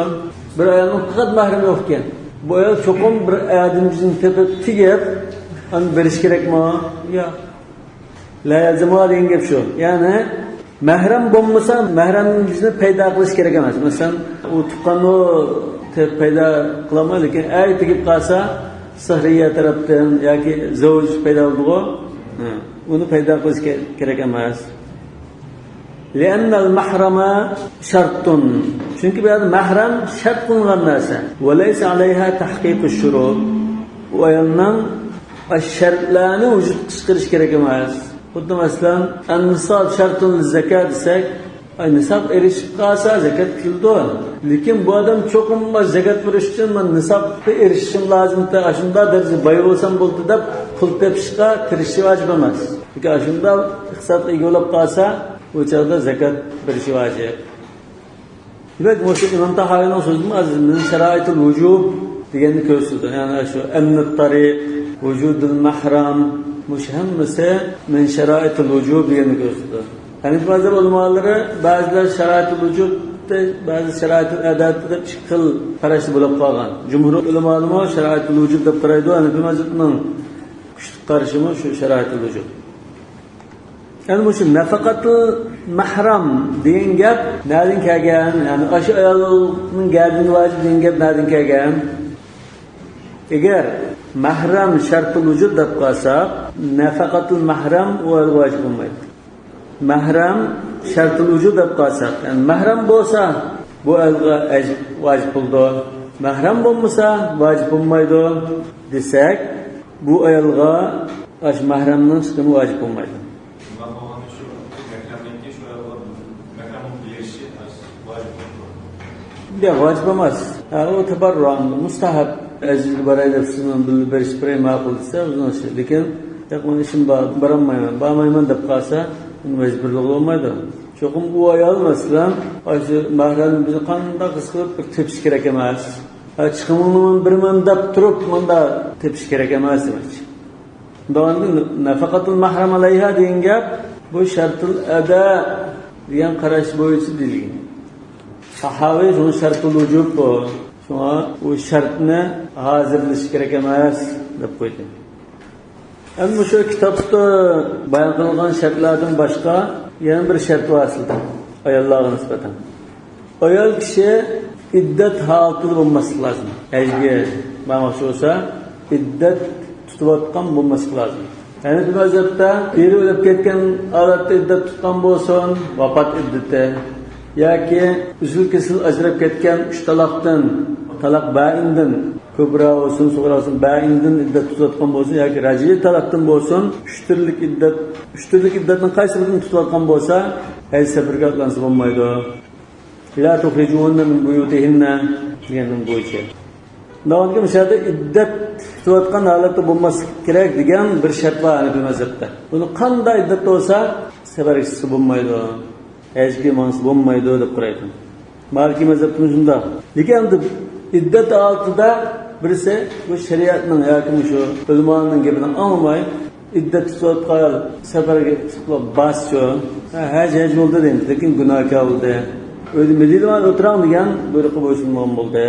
بىر ئايالنىڭ پەقەت مەھرىمى يوق ئىكەن. بۇ ئايال چوقۇم بىر ئادەمدىن تېپىپ، تېگىپ، ئاندىن بېرىش كېرەكمۇ؟ ياق. لا يلزمها دېگەن گەپ شۇ. يەنى مەھرەم بولمىسا، مەھرەمدىن پەيدا قىلىش كېرەك ئەمەس. مەسىلەن، ئۇ تۇغقانمۇ تېپىپ پەيدا قىلالمايدۇ، لېكىن ئەگەر تېگىپ قالسا، سېھرىيە تەرەپتىن ياكى زەۋج پەيدا بولىدىغۇ، ھە، ئۇنى پەيدا قىلىش كېرەك ئەمەس. لأن المحرم شرط. چۈنكى بۇ يەردە مەھرەم شەرت قىلىنغان نەرسە. وليس عليها تحقيق الشروط. ئۇ ئايالنىڭ شەرتلەرنى ۋۇجۇدقا چىقىرىش كېرەك ئەمەس. خۇددى مەسىلەن، النصاب شرط للزكاة دېسەك، ئاي، نىساب ئېرىشىپ قالسا زەكەت كېلىدۇ. لېكىن بۇ ئادەم چوقۇم زەكەت بېرىش ئۈچۈن مەن نىسابقا ئېرىشىشىم لازىم، ئاشۇنداق دەرىجىدە باي بولسام بولدى دەپ پۇل تېپىشقا تىرىشىشى ۋاجىپ ئەمەس. لېكىن ئاشۇنداق ئىقتىسادقا ئىگە بولۇپ قالسا، ئۇ چاغدا زەكەت بېرىشى ۋاجىپ. دېمەك، مۇشۇ ئىمام تاھاۋىنىڭ سۆزىدىن ئاز، من شرائط الوجوب دېگەننى كۆرسىتىدۇ. يەنى شۇ أمن الطريق، وجود المحرم، مۇشۇ ھەممىسى من شرائط الوجوب دېگەننى كۆرسىتىدۇ. ھەنىفىي مەزھەپ ئۆلىمالىرى بەزىلەر شارائىتۇل ۋۇجۇب، بەزى شارائىتۇل ئەداتى دەپ ئىككى خىل قاراشتا بولۇپ قالغان. جۇمھۇر ئۆلىمالىرىمۇ شارائىتۇل ۋۇجۇب دەپ قارايدۇ. ھەنىفىي مەزھەپنىڭ كۈچلۈك قارىشىمۇ شۇ شارائىتۇل ۋۇجۇب. يەنى مۇشۇ نەفەقەتۇل مەھرەم دېگەن گەپ نەدىن كەلگەن؟ يەنى ئاشۇ ئايالنىڭ گەدىنىگە ۋاجىپ دېگەن گەپ نەدىن كەلگەن؟ ئەگەر مەھرەم شەرتۇل ۋۇجۇب دەپ قالساق، نەفەقەتۇل مەھرەم ئۇ ئايالغا ۋاجىپ بولمايدۇ. مەھرەم شەرتۇل ۋۇجۇب دەپ قالساق، يەنى مەھرەم بولسا بۇ ئايالغا ھەج ۋاجىپ بولىدۇ، مەھرەم بولمىسا ۋاجىپ بولمايدۇ دېسەك، بۇ ئايالغا ئاشۇ مەھرەمنىڭ چىقىمى ۋاجىپ بولمايدۇ. شۇنداق بولغاندا شۇ مەھرەمنىڭكى شۇ ئايالغا مەھرەم بولۇپ بېرىشى ۋاجىپ بولىدۇ. ياق، ۋاجىپ ئەمەس. ھە، ئۇ تەبەررۇئەن، مۇستەھەب. ئەزىزگە باراي دەپ سىز مەن بىللە بېرىشىپ بېرەي، ماقۇل دېسە، ئۆزىنىڭ ئىشى. لېكىن، ياق، مەن ئىشىم بار، بارالمايمەن، بارمايمەن دەپ قالسا، ئۇنى مەجبۇرلىغىلى بولمايدۇ. چوقۇم ئۇ ئايال، مەسىلەن، ئاشۇ مەھرەمنى بىز قانداق ھېس قىلىپ بىر تېپىش كېرەك ئەمەس. ھە، چىقىمىڭنى مەن بېرىمەن دەپ تۇرۇپ، مۇنداق تېپىش كېرەك ئەمەس دېمەكچى. داۋامىدا نەفەقەتۇل مەھرەم ئەلەيھا دېگەن گەپ، بۇ شەرتۇل ئەدا دېگەن قاراش بويىچە دېيىلگەن. ساھاۋى شۇڭا شەرتۇل ۋۇجۇب بۇ. شۇڭا ئۇ شەرتنى ھازىرلىشى كېرەك ئەمەس دەپ قويدى. ئەمدى مۇشۇ كىتابتا بايان قىلىنغان شەرتلەردىن باشقا يەنە بىر شەرت بار ئەسلىدە ئاياللارغا نىسبەتەن. ئايال كىشى ئىددەت ھالىتىدە بولماسلىقى لازىم. ھەجگە بارماقچى بولسا، ئىددەت تۇتۇۋاتقان بولماسلىقى لازىم. ھەنەفىي مەزھەپتە ئېرى ئۆلۈپ كەتكەن ھالەتتە ئىددەت تۇتقان بولسۇن، ۋاپات ئىددىتى، ياكى ئۈزۈل-كېسىل ئاجراپ كەتكەن ئۈچ تالاقتىن، تالاق بائىندىن، كۇبرا بولسۇن، سۇغرا بولسۇن، بائىندىن ئىددەت تۇتۇۋاتقان بولسۇن ياكى راجئىي تالاقتىن بولسۇن، ئۈچ تۈرلۈك ئىددەت، ئۈچ تۈرلۈك ئىددەتنىڭ قايسى بىرىدىن تۇتۇۋاتقان بولسا، ھەج سەپىرىگە ئاتلانسا بولمايدۇ. لا تخرجوهن من بيوتهن دېگەننىڭ بويىچە. داۋامىدا مۇشۇ يەردە ئىددەت تۇتۇۋاتقان ھالەتتە بولماسلىقى كېرەك دېگەن بىر شەرت بار ھەنەفىي مەزھەپتە. بۇنى قانداق ئىددەتتە بولسا سەپەرگە چىقسا بولمايدۇ، ھەجگە ماڭسا بولمايدۇ دەپ قارايدۇ. مالىكىي مەزھەپتىمۇ شۇنداق. لېكىن ئەمدى ئىددەت ھالىتىدە بىرسى بۇ شەرىئەتنىڭ ياكى مۇشۇ ئۆلىمانىڭ گېپىنى ئاڭلىماي، ئىددەت تۇتۇۋاتقان سەپەرگە چىقىپ بارسىچۇ، ھە، ھەج، ھەج بولدى دەيمىز، لېكىن گۇناھكار بولدى. ئۆيدە مەدىنىدە ئولتۇراڭ دېگەن بۇيرۇققا بويسۇنمىغان بولدى.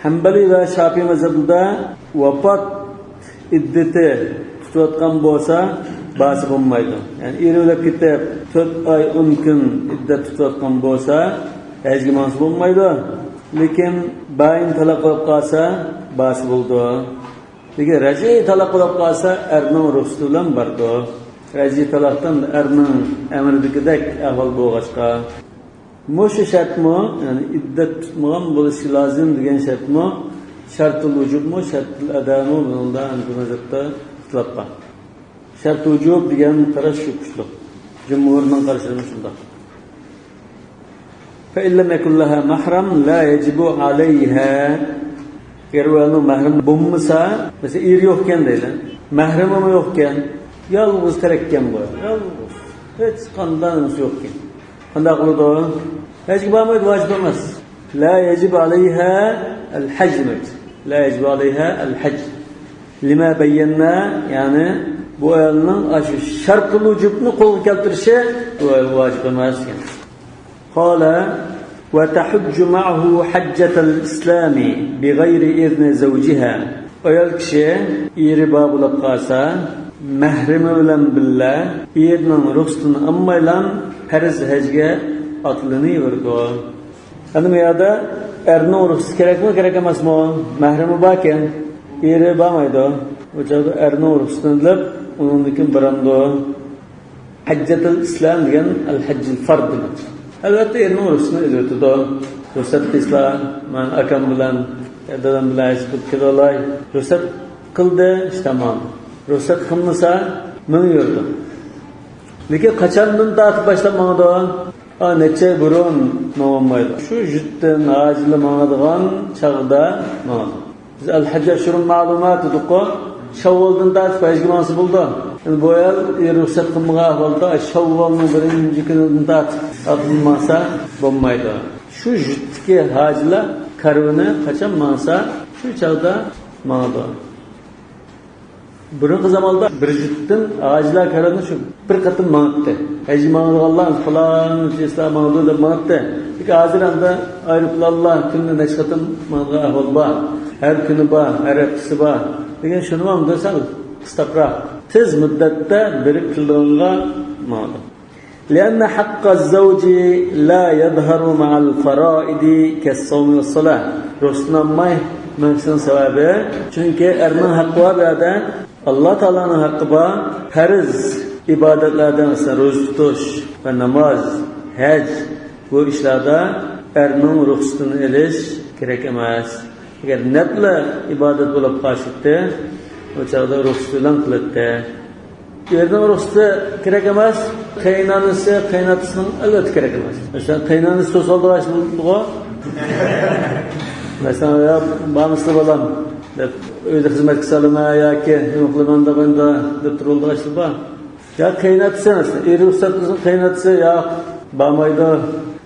ھەنبەلىي ۋە شاپىئىي مەزھەپلىرىدە ۋاپات ئىددىتى تۇتۇۋاتقان بولسا، بارسا بولمايدۇ. يەنى ئېرى ئۆلۈپ كېتىپ، تۆت ئاي، ئون كۈن ئىددەت تۇتۇۋاتقان بولسا، ھەجگە ماڭسا بولمايدۇ. لېكىن بائىن تالاق بولۇپ قالسا، بارسا بولىدۇ. لېكىن رەجئىي تالاق بولۇپ قالسا، ئەرنىڭ رۇخسىتى بىلەن بارىدۇ. رەجئىي تالاقتىن ئەرنىڭ ئەمرىدىكىدەك ئەھۋال بولغاچقا. مۇشۇ شەرتمۇ، يەنى ئىددەت تۇتمىغان بولۇشى لازىم دېگەن شەرتمۇ، شەرتۇل ۋۇجۇبمۇ، شەرتۇل ئەدامۇ، بۇنىڭدا ھەنەفىي مەزھەپتە ئىختىلاپ بار. شەرتۇل ۋۇجۇب دېگەن قاراش شۇ كۈچلۈك. جۇمھۇرنىڭ قارىشى شۇنداق. فإن لم يكن لها محرم لا يجب عليها. ئەگەر ئۇ ئايالنىڭ مەھرىمى بولمىسا، مەسىلەن، ئېرى يوقكەن دەيلى. مەھرىمىمۇ يوقكەن. يالغۇز تەرەككەن بۇ. يالغۇز. ھېچقانداق نېمىسى يوقكەن. قانداق قىلىدۇ؟ ھەجگە بارمايدۇ، ۋاجىپ ئەمەس. لا يجب عليها الحج دېمەكچى. لا يجب عليها الحج. لما بينا، يەنى بۇ ئايالنىڭ ئاشۇ شەرتۇل ۋۇجۇبنى قولغا كەلتۈرۈشى بۇ ئايالغا ۋاجىپ ئەمەس دېگەن. قال وتحج معه حجة الإسلام بغير إذن زوجها. ئايال كىشى ئېرى بار بولۇپ قالسا، مەھرىمى بىلەن بىللە ئېرىنىڭ رۇخسىتىنى ئالمايلا پەرز ھەجگە ئاتلىنىۋېرىدۇ. ئەنە بۇ يەردە ئەرنىڭ رۇخسىتى كېرەكمۇ، كېرەك ئەمەسمۇ؟ مەھرىمى باركەن، ئېرى بارمايدۇ. ئۇ چاغدا ئەرنىڭ رۇخسىتىنى ئېلىپ، ئۇنىڭدىن كېيىن بارامدۇ؟ ھەججەتۇل ئىسلام دېگەن ئەل ھەججىل فەرز دېمەكچى. ئەلۋەتتە، ئېرىنىڭ رۇخسىتىنى ئېلىۋېتىدۇ. رۇخسەت قىلسىلا، مەن ئاكام بىلەن، دادام بىلەن ھەج قىلىپ كېلىۋالاي. رۇخسەت قىلدى، ئىش تامام. رۇخسەت قىلمىسا، مېڭىۋېرىدۇ. لېكىن قاچاندىن تارتىپ باشلاپ ماڭىدۇ؟ ئا، نەچچە ئاي بۇرۇن ماڭالمايدۇ. شۇ جۈتتىن ھاجىلار ماڭىدىغان چاغدا ماڭىدۇ. بىز ئەل ھەججۇ ئەشھۇرۇن مەلۇمات دېدۇققۇ، شاۋۋالدىن تارتىپ ھەجگە ماڭسا بولىدۇ. ئەمدى بۇ ئايال ئېرى رۇخسەت قىلمىغان ئەھۋالدا شاۋۋالنىڭ بىرىنچى كۈنىدىن تارتىپ ئاتلىنىپ ماڭسا بولمايدۇ. شۇ جۈتتىكى ھاجىلار كارۋىنى قاچان ماڭسا، شۇ چاغدا ماڭىدۇ. بۇرۇنقى زاماندا بىر جۈتتىن ھاجىلار كارۋىنى شۇ بىر قېتىم ماڭاتتى. ھەجگە ماڭىدىغانلار پالان چېسلا ماڭىدۇ دەپ ماڭاتتى. لېكىن ھازىر ئەمدى ئايروپىلانلار كۈندە نەچچە قېتىم ماڭىدىغان ئەھۋال بار. ھەر كۈنى بار، ھەر ھەپتىسى بار. لېكىن شۇنىمۇ ئەمدى سەل قىستاپراق، تېز مۇددەتتە بېرىپ كېلىدىغانغا ماڭىدۇ. لأن حق الزوج لا يظهر مع الفرائض كالصوم والصلاة. رۇخسىتىنى ئالماي مېڭىشنىڭ سەۋەبى، چۈنكى ئەرنىڭ ھەققى بار بۇ يەردە، ئاللا تائالانىڭ ھەققى بار. پەرز ئىبادەتلەردىن، مەسىلەن، روزا تۇتۇش ۋە ناماز، ھەج، بۇ ئىشلاردا ئەرنىڭ رۇخسىتىنى ئېلىش كېرەك ئەمەس. ئەگەر نەپلە ئىبادەت بولۇپ قالسىتى، ئۇ چاغدا رۇخسىتى بىلەن قىلاتتى. ئېرىنىڭ رۇخسىتى كېرەك ئەمەس، قېيىنئانىسى، قېيىنئاتىسىنىڭ ئەلۋەتتە كېرەك ئەمەس. مەسىلەن، قېيىنئانىسى توسالدىغان ئىش بولىدىغۇ. مەسىلەن، يا بارمىسىلا بالام دەپ، ئۆيدە خىزمەتكە سالىمەن ياكى نېمە قىلىمەن دەپ، ئەمدى دەپ تۇرۇلىدىغان ئىش بار. يا قېيىنئاتىسى، مەسىلەن، ئېرى رۇخسەت قىلسا، قېيىنئاتىسى ياق، بارمايدۇ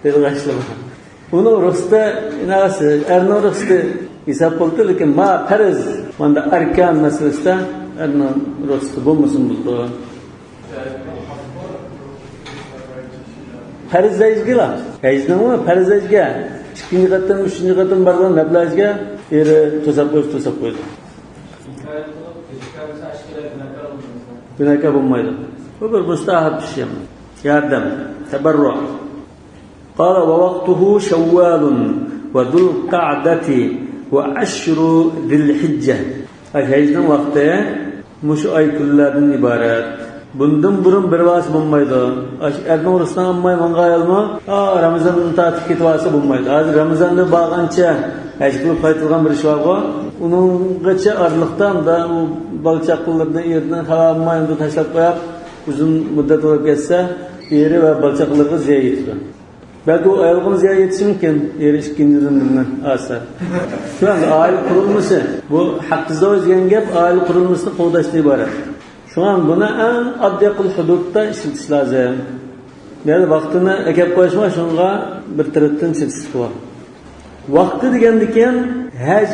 دەيدىغان ئىش بار. ئۇنىڭ رۇخسىتى، ئەرنىڭ رۇخسىتى ھېساب بولدى، لېكىن ما پەرز، ماندا ئەركان مەسىلىسىدە ئەرنىڭ رۇخسىتى بولمىسىمۇ بولىدۇ. پەرز ھەجگىلا، ھەجنىڭمۇ پەرز ھەجگە ئىككىنچى قېتىم، ئۈچىنچى قېتىم بارغان نەپلە ھەجگە ئېرى توساپ قويسا، توساپ قويىدۇ. گۇناھكار بولمايدۇ. بۇ بىر مۇستەھەب ئىش، ياردەم، تەبەررۇ. قال: ووقته شوال وذو القعدة وعشر ذي الحجة. ھەجنىڭ ۋاقتى مۇشۇ ئاي كۈنلەردىن ئىبارەت. بۇندىن بۇرۇن بېرىۋالسا بولمايدۇ. ئەرنىڭ رۇخسىتىنى ئالماي ماڭغان ئايالمۇ، ئا، رامىزاندىن تارتىپ كېتىۋالسا بولمايدۇ. ھازىر رامىزاندا بارغانچە ھەج قىلىپ قايتىدىغان بىر ئىش بارغۇ. ئۇنىڭغىچە ئارىلىقتا ئۇندا ئۇ بالا-چاقىلىرىنى ئېرىدىن خەۋەر ئالماي ئۇندا تاشلاپ قويۇپ، ئۇزۇن مۇددەت بولۇپ كەتسە، ئېرى ۋە بالا-چاقىلىرىغا زىيان يېتىدۇ. بەلكى ئۇ ئايالغىمۇ زىيان يېتىشى مۇمكىن، ئېرى ئىككىنچى ئىزىندىن ئالسا. شۇ ئائىلە قۇرۇلمىسى، بۇ ھەققى زەۋج دېگەن گەپ ئائىلە قۇرۇلمىسىنى قوغداشتىن ئىبارەت. شۇڭا بۇنى ئەڭ ئاددىي قىل ھۇدۇدتا ئىشلىتىش لازىم. يەنى ۋاقتىنى ئەكەپ قويۇشمۇ، شۇنىڭغا بىر تەرەپتىن چېتىشلىقى بار. ۋاقتى دېگەندىكىن ھەج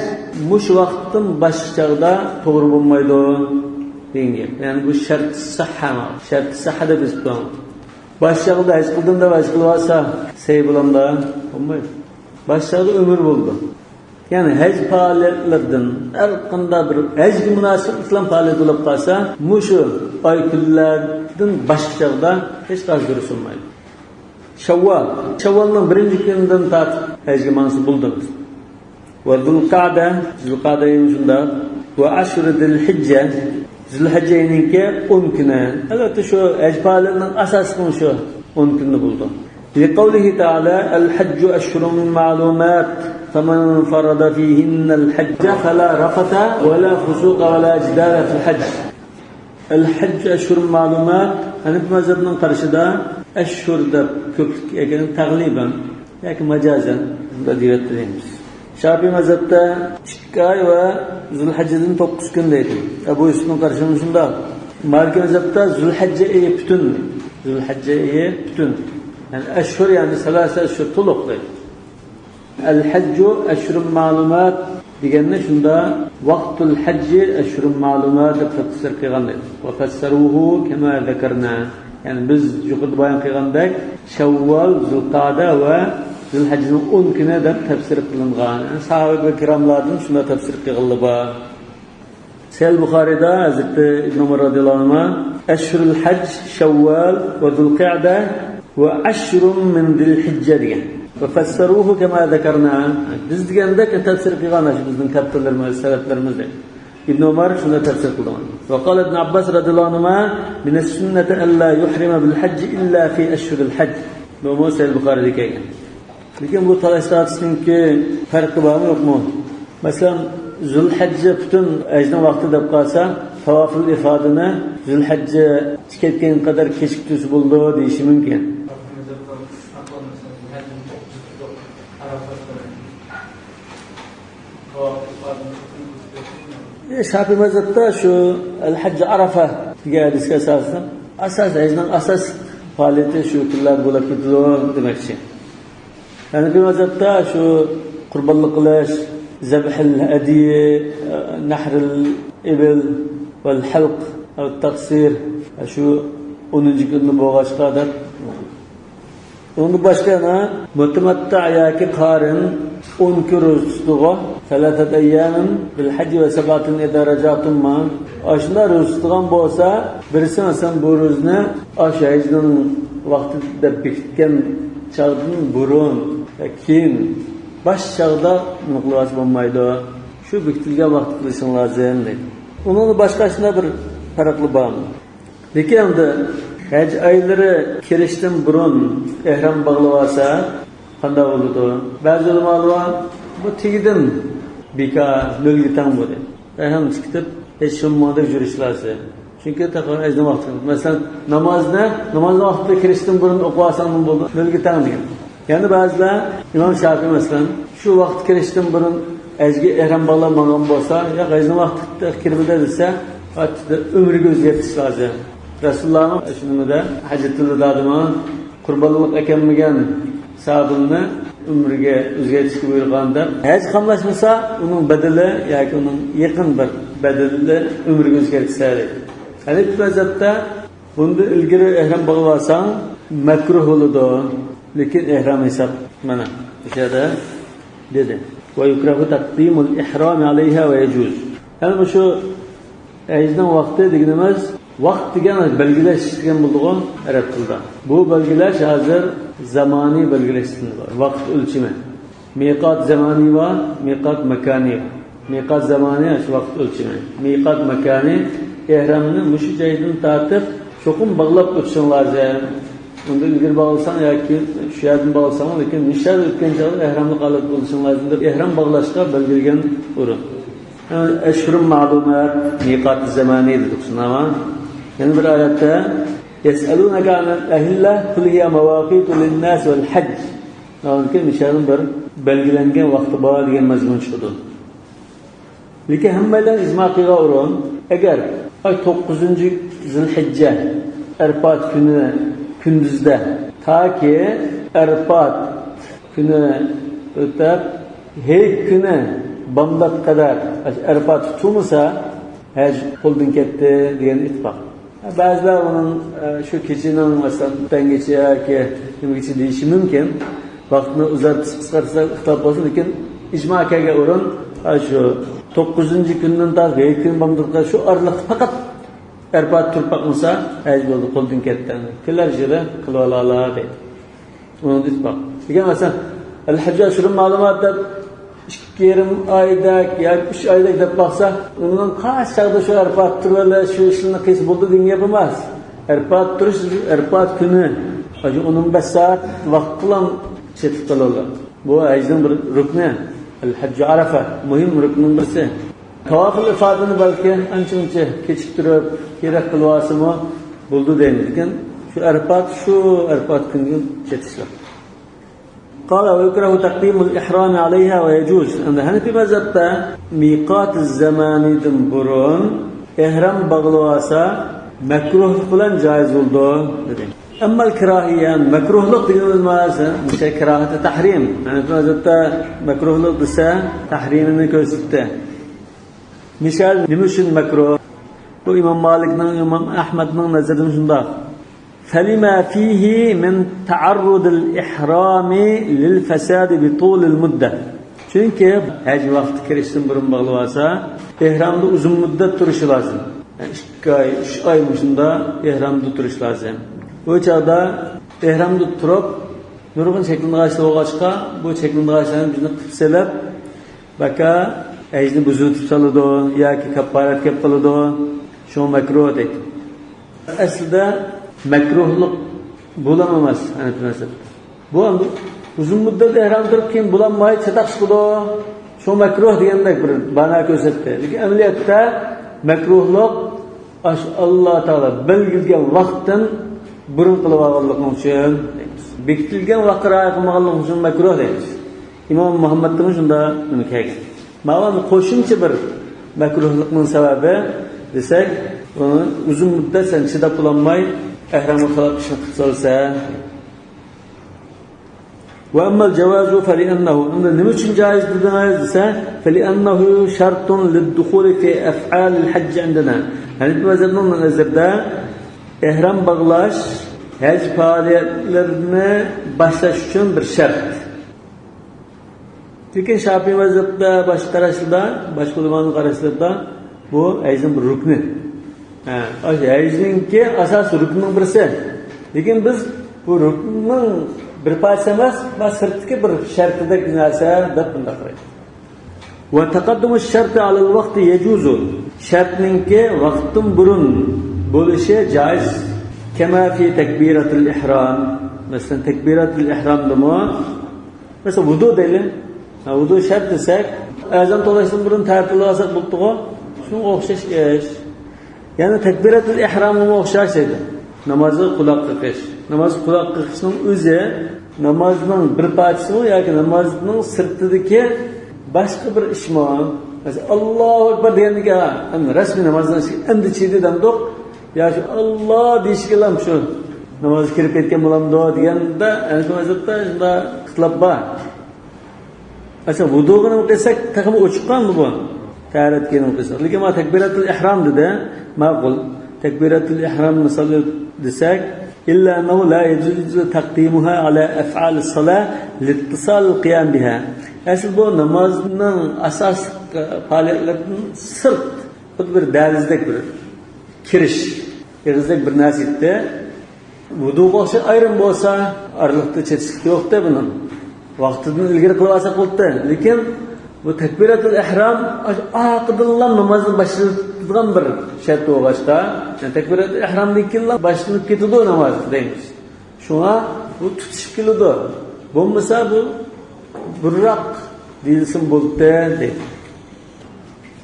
مۇشۇ ۋاقىتتىن باشقا چاغدا توغرا بولمايدۇ دېگەن گەپ. يەنى بۇ شەرتى سەھھە، شەرتى سەھھە دەپ يېزىپتۇ. باشقا چاغدا ھەج قىلدىم دەپ ھەج قىلىۋالسا سەي بولامدا؟ بولمايدۇ. باشقا چاغدا ئۆمۈر بولىدۇ. يەنى ھەج پائالىيەتلىرىدىن ھەر قانداق بىر ھەجگە مۇناسىۋەتلىك پائالىيەت بولۇپ قالسا، مۇشۇ ئاي كۈنلەردىن باشقا چاغدا ھېچقانداق دۇرۇس بولمايدۇ. شەۋۋال. شەۋۋالنىڭ بىرىنچى كۈنىدىن تارتىپ ھەجگە ماڭسا بولدى. ۋە زۇلقەدە، زۇلقەدە ئېيىمۇ شۇنداق. ۋە ئەشھۇرۇ زۇلھىججە، زۇلھىججە ئېيىنىڭكى ئون كۈنى. ئەلۋەتتە، شۇ ھەج پائالىيىتىنىڭ ئاساسلىقى شۇ ئون كۈندە بولىدۇ. لقوله تعالى، الحج أشهر معلومات، فمن فرض فيهن الحج فلا رفث ولا فسوق ولا جدال في الحج. الحج أشهر معلومات، ھەنەفىي مەزھەپنىڭ قارىشىدا ئەشھۇر دەپ كۆپلۈك ئەكەن، تەغلىبەن ياكى ماجازەن بۇنداق دېيىۋەتتى دەيمىز. شافىي مەزھەپتە ئىككى ئاي ۋە زۇلھەججىدىن توققۇز كۈن دەيدۇ. ئەبۇ يۈسۈپنىڭ قارىشىمۇ شۇنداق. مالىكىي مەزھەپتە زۇلھەججە ئېيى پۈتۈن. زۇلھەججە ئېيى پۈتۈن. يەنى ئەشھۇر، يەنى سەلاسە ئەشھۇر تولۇق دەيدۇ. الحج أشهر معلومات دېگەننى شۇندا ۋاقتۇل ھەججى ئەشھۇرۇن مەلۇمات دەپ تەپسىر قىلغان ئىدى. وفسروه كما ذكرنا. يەنى بىز يۇقىرىدا بايان قىلغاندەك شەۋۋال، زۇلقەدە ۋە زۇلھەججىنىڭ ئون كۈنى دەپ تەپسىر قىلىنغان. يەنى ساھابە كىراملاردىن شۇنداق تەپسىر قىلغانلار بار. سەھىھ بۇخارىدا ھەزرىتى ئىبن ئۆمەر رەزىياللاھۇ ئەنھۇما، أشهر الحج شوال وذو القعدة وعشر من ذي الحجة دېگەن. وفسروه كما ذكرنا. بىز دېگەندەك تەپسىر قىلغان شۇ بىزنىڭ كاپىرلىرىمىز، سەلەفلىرىمىز دەپ. ئىبن ئۆمەر شۇنداق تەپسىر قىلغان. وقال ابن عباس رضي الله عنهما، من السنة ألا يحرم بالحج إلا في أشهر الحج. بۇمۇ سەھىھ بۇخارىدا كەلگەن. لېكىن بۇ تالاش تارتىشنىڭكى پەرقى بارمۇ، يوقمۇ؟ مەسىلەن، زۇلھەججە پۈتۈن ھەجنىڭ ۋاقتى دەپ قالسا، تاۋافۇل ئىفادىنى زۇلھەججە كەتكەن قەدەر كېچىكتۈرسە بولىدۇ دېيىشى مۇمكىن. ئە، شافىي مەزھەپتە شۇ ئەل ھەججى ئارافا دېگەن ھەدىسكە ئاساسەن، ئاساس، ھەجنىڭ ئاساس پائالىيىتى شۇ كۈنلەردە بولۇپ كېتىدۇ دېمەكچى. ھەنەفىي مەزھەپتە شۇ قۇربانلىق قىلىش، زەبھىل ھەدىي، نەھرىل ئىبىل ۋەل ھەلق ۋەت تەقسىر، شۇ ئونىنچى كۈندە بولغاچقا دەپ. ئۇنىڭدىن باشقا يەنە مۇتەمەتتىئ ياكى قارىن ئون كۈن روزا تۇتىدىغۇ، ثلاثة أيام بالحج وسبعة إذا رجعتم ما. ئاشۇنداق روزا تۇتىدىغان بولسا، بىرسى مەسىلەن بۇ روزىنى ئاشۇ ھەجنىڭ ۋاقتى دەپ بېكىتكەن چاغدىن بۇرۇن، كېيىن، باش چاغدا نېمە قىلىۋالسا بولمايدۇ. شۇ بېكىتىلگەن ۋاقىتتا قىلىشىڭ لازىم دەيدۇ. ئۇنىڭدا باشقا ئاشۇنداق بىر پەرقلەر بارمۇ؟ لېكىن ئەمدى ھەج ئايلىرى كىرىشتىن بۇرۇن ئېھرام باغلىۋالسا قانداق بولىدۇ؟ بەزى ئۆلىمالار بار، بۇ تېگىدىن بىكار، نۆلگە تەڭ بۇ دەيدۇ. ئېھرام چىقىتىپ، ھېچ بولمىغاندەك يۈرۈش لازىم. چۈنكى تېخى ھەجنىڭ ۋاقتى. مەسىلەن، نامازنى، نامازنىڭ ۋاقتىدا كىرىشتىن بۇرۇن ئوقۇۋالساڭ بولىدۇ، نۆلگە تەڭ دېگەن. يەنە بەزىلەر، ئىمام شافىي مەسىلەن، شۇ ۋاقىت كىرىشتىن بۇرۇن ھەجگە ئېھرام باغلانمىغان بولسا، يا ھەجنىڭ ۋاقتى كىرمىدى دېسە، ئۆمرىگە ئۆزگەرتىش لازىم. رەسۇلۇللانىڭ شۇ نېمىدە، ھەججەتۇل ۋىدادىمۇ قۇربانلىق ئەكەلمىگەن ساھابىلىرىنى ئۆمرىگە ئۆزگەرتىشكە بۇيرۇغان دەپ، ھەج قاملاشمىسا، ئۇنىڭ بەدىلى ياكى ئۇنىڭ يېقىن بىر بەدىلى ئۆمرىگە ئۆزگەرتىلسە دەيدۇ. ھەنەفىي مەزھەپتە بۇندىن ئىلگىرى ئېھرام باغلىۋالساڭ مەكرۇھ بولىدۇ، لېكىن ئېھرام ھېساب مانا مۇشۇ يەردە دېدى. ويكره تقديم الإحرام عليها ويجوز. يەنى مۇشۇ ھەجنىڭ ۋاقتى دېگىنىمىز، ۋاقىت دېگەن بەلگىلەش دېگەن بولىدىغۇ ئەرەب تىلىدا. بۇ بەلگىلەش ھازىر زامانىي بەلگىلەش تىلىدا بار. ۋاقىت ئۆلچىمى. مىقات زامانىي بار، مىقات ماكانىي بار. مىقات زامانىي شۇ ۋاقىت ئۆلچىمى. مىقات ماكانىي ئېھرامنى مۇشۇ جايدىن تارتىپ چوقۇم باغلاپ ئۆتۈشۈڭ لازىم. ئۇندىن ئىلگىرى باغلىساڭ ياكى شۇ يەردىن باغلىساڭ، لېكىن مۇشۇ يەردە ئۆتكەن چاغدا ئېھراملىق ھالەتتە بولۇشۇڭ لازىم دەپ ئېھرام باغلاشقا بەلگىلىگەن ئورۇن. ئەشھۇرۇن مەلۇمات، مىقات زامانىي دېدۇق، شۇنداقمۇ؟ يەنە بىر ئايەتتە، يسألونك عن الأهلة قل هي مواقيت للناس والحج. مۇشۇ يەردىن بىر بەلگىلەنگەن ۋاقتى بار دېگەن مەزمۇن چىقىدۇ. لېكىن ھەممەيلەن ئىجما قىلغان ئورۇن، ئەگەر ئاي توققۇزىنچى زىلھىججە ئەرپات كۈنى كۈندۈزدە تاكى ئەرپات كۈنى ئۆتەپ، ھېيت كۈنى بامدات قەدەر ئەرپا تۇتۇلمىسا، ھەج قولدىن كەتتى دېگەن ئېتىقاد. بەزىلەر ئۇنىڭ، ئە، شۇ كېچىنىڭ، مەسىلەن، تۈنگىچە ياكى نېمىگىچە دېيىشى مۇمكىن. ۋاقىتنى ئۇزارتسا، قىسقارتسا ئىختىلاپ بولسۇن، لېكىن ئىجما كەلگەن ئورۇن، ئە، شۇ توققۇزىنچى كۈندىن تارتىپ يەتتىنچى كۈن بامداتقا شۇ ئارىلىقتا پەقەت ئەرپا تۇرۇپ باقمىسا، ھەج بولدى، قولدىن كەتتى. كېلەر يىلى قىلىۋالالا دەيدۇ. ئۇنىڭدا ئىسپات. لېكىن مەسىلەن، ئەل-ھەججۇ ئەشھۇرۇن مەئلۇمات دەپ ئىككى يېرىم ئايدەك ياكى ئۈچ ئايدەك دەپ باقسا، ئۇنىڭ قايسى چاغدا شۇ ئەرپات تۇرۇۋېلىش، شۇ ئىشلارنى قىلسا بولىدۇ دېگەن گەپ ئەمەس. ئەرپات تۇرۇش، ئەرپات كۈنى، شۇ ئون بەش سائەت ۋاقىتلا چېتىپ قالىدۇ. بۇ ھەجنىڭ بىر رۇكنى، ئەل-ھەججۇ ئەرەفە، مۇھىم رۇكنىنىڭ بىرسى. تاۋافۇل ئىفادىنى بەلكى ئانچە-مۇنچە كېچىكتۈرۈپ، كېرەك قىلىۋالسىمۇ بولىدۇ دەيمىز. لېكىن شۇ ئەرپات، شۇ ئەرپات كۈنگە چېتىشلىق. قال ويكره تقديم الإحرام عليها ويجوز. ئەمدى ھەنىفىي مەزھەپتە مىقات زامانىدىن بۇرۇن ئېھرام باغلىۋالسا مەكرۇھلۇق بىلەن جايىز بولىدۇ دېدى. ئەمما كىراھىيە، مەكرۇھلۇق دېگىنىمىز نېمە؟ مۇشۇ كىراھەتى تەھرىم. ھەنىفىي مەزھەپتە مەكرۇھلۇق دېسە، تەھرىمىنى كۆرسىتتى. مىسال، نېمە ئۈچۈن مەكرۇھ؟ بۇ ئىمام مالىكنىڭ، ئىمام ئەھمەدنىڭ نەزىرىدىن شۇنداق. فلما فيه من تعرض الإحرام للفساد بطول المدة. چۈنكى ھەج ۋاقتى كىرىشتىن بۇرۇن باغلىۋالسا، ئېھرامدا ئۇزۇن مۇددەت تۇرۇشى لازىم. يەنى ئىككى ئاي، ئۈچ ئاي مۇشۇندا ئېھرامدا تۇرۇش لازىم. ئۇ چاغدا ئېھرامدا تۇرۇپ، نۇرغۇن چەكلىنىدىغان ئىشلار بولغاچقا، بۇ چەكلىنىدىغان ئىشلارنى بىزنى قىلىپ سېلىپ، بەكا ھەجنى بۇزۇۋېتىپ سالىدۇ ياكى كاپپارەت كېلىپ قالىدۇ. شۇڭا مەكرۇھ دەيدۇ. ئەسلىدە مەكرۇھلۇق بولامدۇ ئەمەس، ھەنەفىي مەزھەپتە. بۇ ئەمدى ئۇزۇن مۇددەت ئېھرام تۇرۇپ، كېيىن بولالماي چاتاق چىقىدۇ. شۇڭا مەكرۇھ دېگەندەك بىر مەنا كۆرسەتتى. لېكىن ئەمەلىيەتتە مەكرۇھلۇق ئاشۇ ئاللا تائالا بەلگىلىگەن ۋاقىتتىن بۇرۇن قىلىۋالغانلىقىنىڭ ئۈچۈن، بېكىتىلگەن ۋاقىتقا رىئايە قىلمىغانلىقىنىڭ ئۈچۈن مەكرۇھ دەيمىز. ئىمام مۇھەممەدتىن شۇنداق نېمە كەلگەن. ماۋۇ قوشۇمچە بىر مەكرۇھلۇقنىڭ سەۋەبى دېسەك، ئۇنى ئۇزۇن مۇددەت سەن چىداپ بولالماي، ئەھرامغا خىلاپ ئىشنى قىلىپ سالىسەن. وأما الجواز فلأنه، ئەمدى نېمە ئۈچۈن جائىز دېدىڭىز دېسە، فلأنه شرط للدخول في أفعال الحج عندنا. ھەنىفىي مەزھەپنىڭ نەزىرىدە ئېھرام باغلاش ھەج پائالىيەتلىرىنى باشلاش ئۈچۈن بىر شەرت. لېكىن شاپىئىي مەزھەپتە، باشقا قاراشلاردا، باشقا ئۆلىمانىڭ قاراشلىرىدا بۇ ھەجنىڭ بىر رۇكنى. ھە، ئاشۇ ھەجنىڭكى ئاساسىي رۇكنىنىڭ بىرسى. لېكىن بىز بۇ رۇكننىڭ بىر پارچىسى ئەمەس، بۇ سىرتتىكى بىر شەرتىدەك نەرسە دەپ بۇنداق قارايمىز. وتقدم الشرط على الوقت يجوز. شەرتنىڭكى ۋاقىتتىن بۇرۇن بولۇشى جائىز. كما في تكبيرة الإحرام. مەسىلەن، تەكبىراتۇل ئىھرامدىمۇ، مەسىلەن، ۋۇدۇ دەيلى. ھە، ۋۇدۇ شەرت دېسەك، ئەزان توۋلاشتىن بۇرۇن تەھەررەت قىلىۋالساق بولۇپتىغۇ. شۇنىڭغا ئوخشاش ئىش. يەنى تەكبىراتۇل ئىھرامغىمۇ ئوخشاش دەيدۇ. نامازغا قۇلاق قېقىش. نامازغا قۇلاق قېقىشنىڭ ئۆزى نامازنىڭ بىر پارچىسىمۇ ياكى نامازنىڭ سىرتىدىكى باشقا بىر ئىشمۇ؟ مەسىلەن، ئاللاھۇ ئەكبەر دېگەندىن كېيىن، ھە، ئەمدى رەسمىي نامازنىڭ ئىچىگە ئەمدى چىدى دەمدۇق. يا شۇ ئاللا دېيىشكىلا شۇ نامازغا كىرىپ كەتكەن بولامدۇ دېگەندە، ھەنىفىي مەزھەپتە شۇنداق ئىختىلاپ بار. ئەسلى ۋۇدۇغا نېمە قىلساق تېخىمۇ ئوچۇققانمۇ بۇ؟ تەھارەتكە نېمە قىلساق. لېكىن مانا تەكبىراتۇل ئىھرام دېدى. ماقۇل. تەكبىراتۇل ئىھرام مىسالى دېسەك، إلا أنه لا يجوز تقديمها على أفعال الصلاة لاتصال القيام بها. ئەسلى بۇ نامازنىڭ ئاساسلىق پائالىيەتلىرىدىن سىرت، خۇددى بىر دەلىزدەك بىر كىرىش، ئېغىزدەك بىر نەرسە ئىدى. ۋۇدۇغا ئوخشاش ئايرىم بولسا، ئارىلىقتا چېتىشلىق يوقتى بۇنىڭ. ۋاقتىدىن ئىلگىرى قىلىۋالساق بولدى. لېكىن بۇ تەكبىراتۇل ئىھرام ئاشۇ ئارقىدىنلا نامازنى باشلىتىدىغان بىر شەرت بولغاچقا، يەنى تەكبىراتۇل ئىھرامدىن كېيىنلا باشلىنىپ كېتىدۇ ناماز دەيمىز. شۇڭا بۇ تۇتىشىپ كېلىدۇ. بولمىسا بۇ بۇرراق دېيىلسىمۇ بولدى دەيدۇ.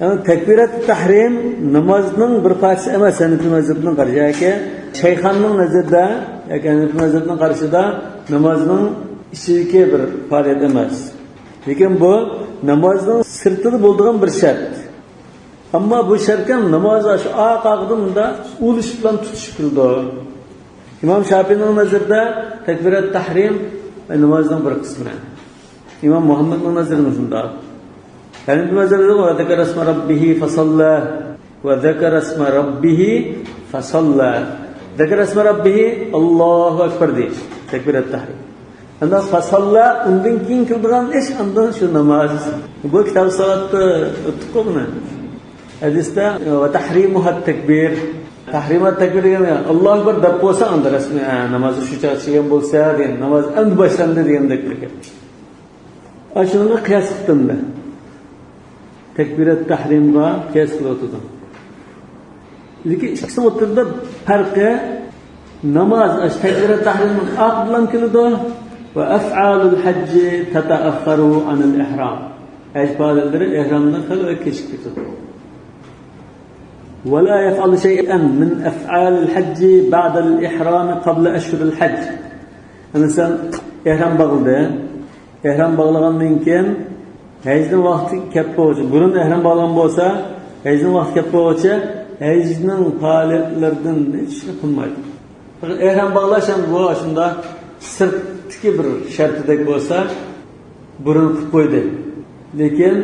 يەنى تەكبىرات تەھرىم نامازنىڭ بىر پارچىسى ئەمەس، ھەنىفىي مەزھەپنىڭ قارىشى. ياكى شەيخاننىڭ نەزىرىدە، ياكى ھەنىفىي مەزھەپنىڭ قارىشىدا نامازنىڭ ئىچىدىكى بىر پائالىيەت ئەمەس. لېكىن بۇ نامازنىڭ سىرتىدا بولىدىغان بىر شەرت. ئەمما بۇ شەرت ھەم ناماز شۇ ئارقىدىن مۇنداق ئۇلىشىپ بىلەن تۇتۇشۇپ كېلىدۇ. ئىمام شاپىئىنىڭ نەزىرىدە تەكبىرات تەھرىم نامازنىڭ بىر قىسمى. ئىمام مۇھەممەدنىڭ نەزىرىدە شۇنداق. ھەنەفىي مەزھەپتە ۋە زەكەرە ئىسمە رەببىھى فەسەللە. ۋە زەكەرە ئىسمە رەببىھى فەسەللە. زەكەرە ئىسمە رەببىھى، ئاللاھۇ ئەكبەر دەيدۇ. تەكبىرات تەھرىم. ئەمما فەسەللە ئۇندىن كېيىن كېلىدىغان ئىش، ئاندىن شۇ ناماز. بۇ كىتاب سالاتتا ئۆتتۇققۇ بۇنى. ھەدىستە ۋە تەھرىمۇھەت تەكبىر. تەھرىمۇھەت تەكبىر دېگەن، ئاللاھۇ ئەكبەر دەپ بولسا، ئاندا رەسمىي، ھە، ناماز شۇ چاغ چىققان بولسا دېگەن، ناماز ئەمدى باشلاندى دېگەندەك بىر گەپ. ئاشۇنىڭغا قىياس قىلدىم مەن. تەكبىرات تەھرىمغا قىياس قىلىۋاتىدۇ. لېكىن ئىككىسىنىڭ ئوتتۇرىدا پەرقى، ناماز ئاشۇ تەكبىرات تەھرىمنىڭ ئارقىدىنلا كېلىدۇ. ۋە ئەفئالۇل ھەججى تەتەئەخخەرۇ ئەنىل ئىھرام. ھەج پائالىيەتلىرى ئېھرامدىن خېلى كېچىكىپ كېتىدۇ. ۋە لا يەفئەلۇ شەيئەن مىن ئەفئالىل ھەججى بەئدەل ئىھرامى قەبلە ئەشھۇرىل ھەج. مەسىلەن، ئېھرام باغلىدى. ئېھرام باغلىغاندىن كېيىن، ھەجنىڭ ۋاقتى كەپ بولغۇچە، بۇرۇن ئېھرام باغلىغان بولسا، ھەجنىڭ ۋاقتى كەپ بولغۇچە، ھەجنىڭ پائالىيەتلىرىدىن ھېچ ئىشنى قىلمايدۇ. ئېھرام باغلاش ھەم بۇ ئاشۇنداق سىرتتىكى بىر شەرتىدەك بولسا، بۇرۇن قىلىپ قويدى. لېكىن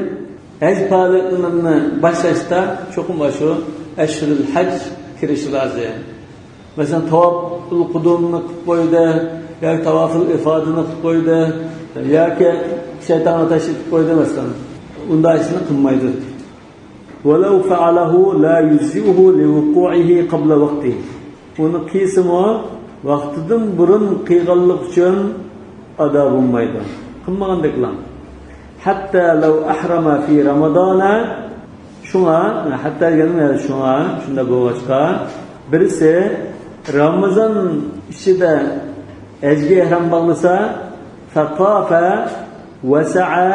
ھەج پائالىيەتلىرىنى باشلاشتا چوقۇم ئاشۇ ئەشھۇرۇل ھەج كىرىشى لازىم. مەسىلەن، تاۋاپۇل قۇدۇمنى قىلىپ قويدى، ياكى تاۋاپۇل ئىفادىنى قىلىپ قويدى، ياكى شەيتانغا تەشرىپ قىلىپ قويدى، مەسىلەن. ئۇنداق ئىشنى قىلمايدۇ. ولو فعله لا يجزئه لوقوعه قبل وقته. ئۇنى قىلسىمۇ، ۋاقتىدىن بۇرۇن قىلغانلىقى ئۈچۈن ئادا بولمايدۇ. قىلمىغاندەكلا. حتى لو أحرم في رمضان. شۇڭا، ھەتتا دېگەننىڭ يەنى شۇڭا، شۇنداق بولغاچقا، بىرسى رامىزان ئىچىدە ھەجگە ئېھرام باغلىسا، فطاف وسعى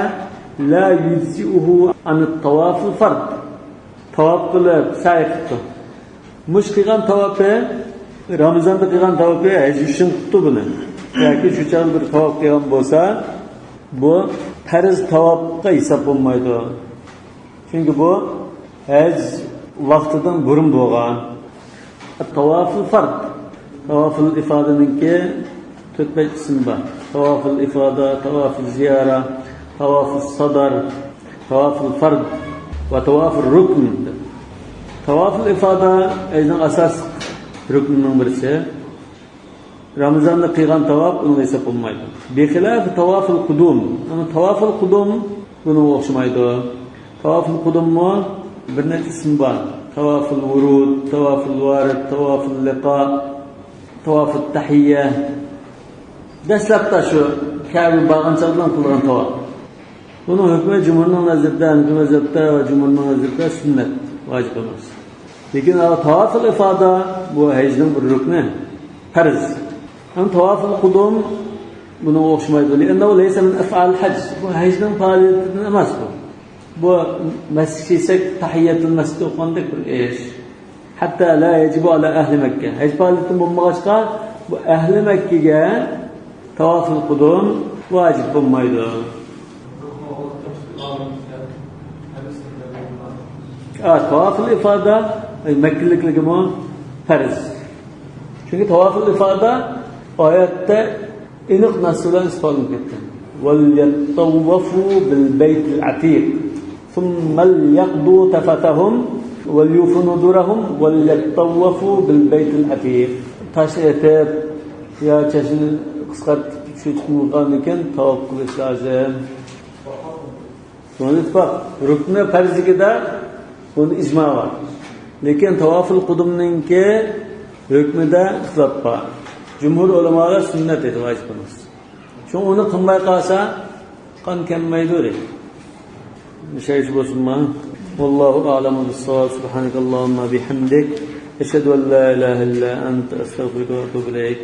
لا يجزئه عن الطواف الفرض. تاۋاپ قىلىپ، سەي قىپتۇ. مۇشۇ قىلغان تاۋاپى، رامىزاندا قىلغان تاۋاپى ھەج ئۈچۈن قىپتۇ بۇنى. ياكى شۇ چاغدا بىر تاۋاپ قىلغان بولسا، بۇ پەرز تاۋاپقا ھېساب بولمايدۇ. چۈنكى بۇ ھەج ۋاقتىدىن بۇرۇن بولغان. تاۋافۇل فەرد. تاۋافۇل ئىفادىنىڭكى تۆت بەش ئىسمى بار. تاۋافۇل ئىفادە، تاۋافۇل زىيارە، تاۋافۇل سادار، تاۋافۇل فەرد ۋە تاۋافۇل رۇكن. تاۋافۇل ئىفادە ھەجنىڭ ئاساسلىق رۇكنىنىڭ بىرسى. رامىزاندا قىلغان تاۋاپ ئۇنىڭغا ھېساب بولمايدۇ. بىخىلاف تاۋافۇل قۇدۇم. ئەمما تاۋافۇل قۇدۇم بۇنىڭغا ئوخشىمايدۇ. تاۋافۇل قۇدۇممۇ بىر نەچچە ئىسمى بار. تاۋافۇل ۋۇرۇد، تاۋافۇل ۋارىد، تاۋافۇل لىقا، تاۋافۇل تەھىيە. دەسلەپتە شۇ كەبە بارغان چاغدىلا قىلغان تاۋاپ. بۇنىڭ ھۆكمى جۇمھۇرنىڭ نەزىرىدە، ھەنەفىي مەزھەپتە ۋە جۇمھۇرنىڭ نەزىرىدە سۈننەت، ۋاجىپ ئەمەس. لېكىن ئا، تاۋافۇل ئىفادە بۇ ھەجنىڭ بىر رۇكنى، پەرز. ھەم تاۋافۇل قۇدۇم بۇنىڭغا ئوخشىمايدۇ. لأنه ليس من أفعال الحج. بۇ ھەجنىڭ پائالىيىتىدىن ئەمەس بۇ. بۇ مەسچىت كىرسەك، تەھىيەتۇل مەسچىت ئوقۇغاندەك بىر ئىش. حتى لا يجب على أهل مكة. ھەج پائالىيىتى بولمىغاچقا، بۇ ئەھلى مەككىگە تاۋافۇل قۇدۇم ۋاجىپ بولمايدۇ. ئا، تاۋافۇل ئىفادە، ئەي، مەككىلىكلىكىمۇ پەرز. چۈنكى تاۋافۇل ئىفادە ئايەتتە ئېنىق نەس بىلەن ئىسپاتلىنىپ كەتكەن. وليطوفوا بالبيت العتيق ثم ليقضوا تفثهم وليوفوا نذورهم وليطوفوا بالبيت العتيق. تاشنى ئېتىپ يا چاچنى قىسقارتىپ، چۈشۈرتۈپ قىلغاندىن كېيىن تاۋاپ قىلىش لازىم. بۇنى ئىتتىپاق، رۇكنى پەرزلىكىدە بۇنى ئىجما بار. لېكىن تاۋافۇل قۇدۇمنىڭكى ھۆكمىدە ئىختىلاپ بار. جۇمھۇر ئۆلىمالار سۈننەت دەيدۇ، ۋاجىپ ئەمەس. شۇڭا ئۇنى قىلماي قالسا، قان كەممەيدۇ دەيدۇ. مۇشۇ بولسۇنما؟ والله أعلم بالصواب. سبحانك اللهم بحمدك، أشهد أن لا إله إلا أنت، أستغفرك وأتوب إليك.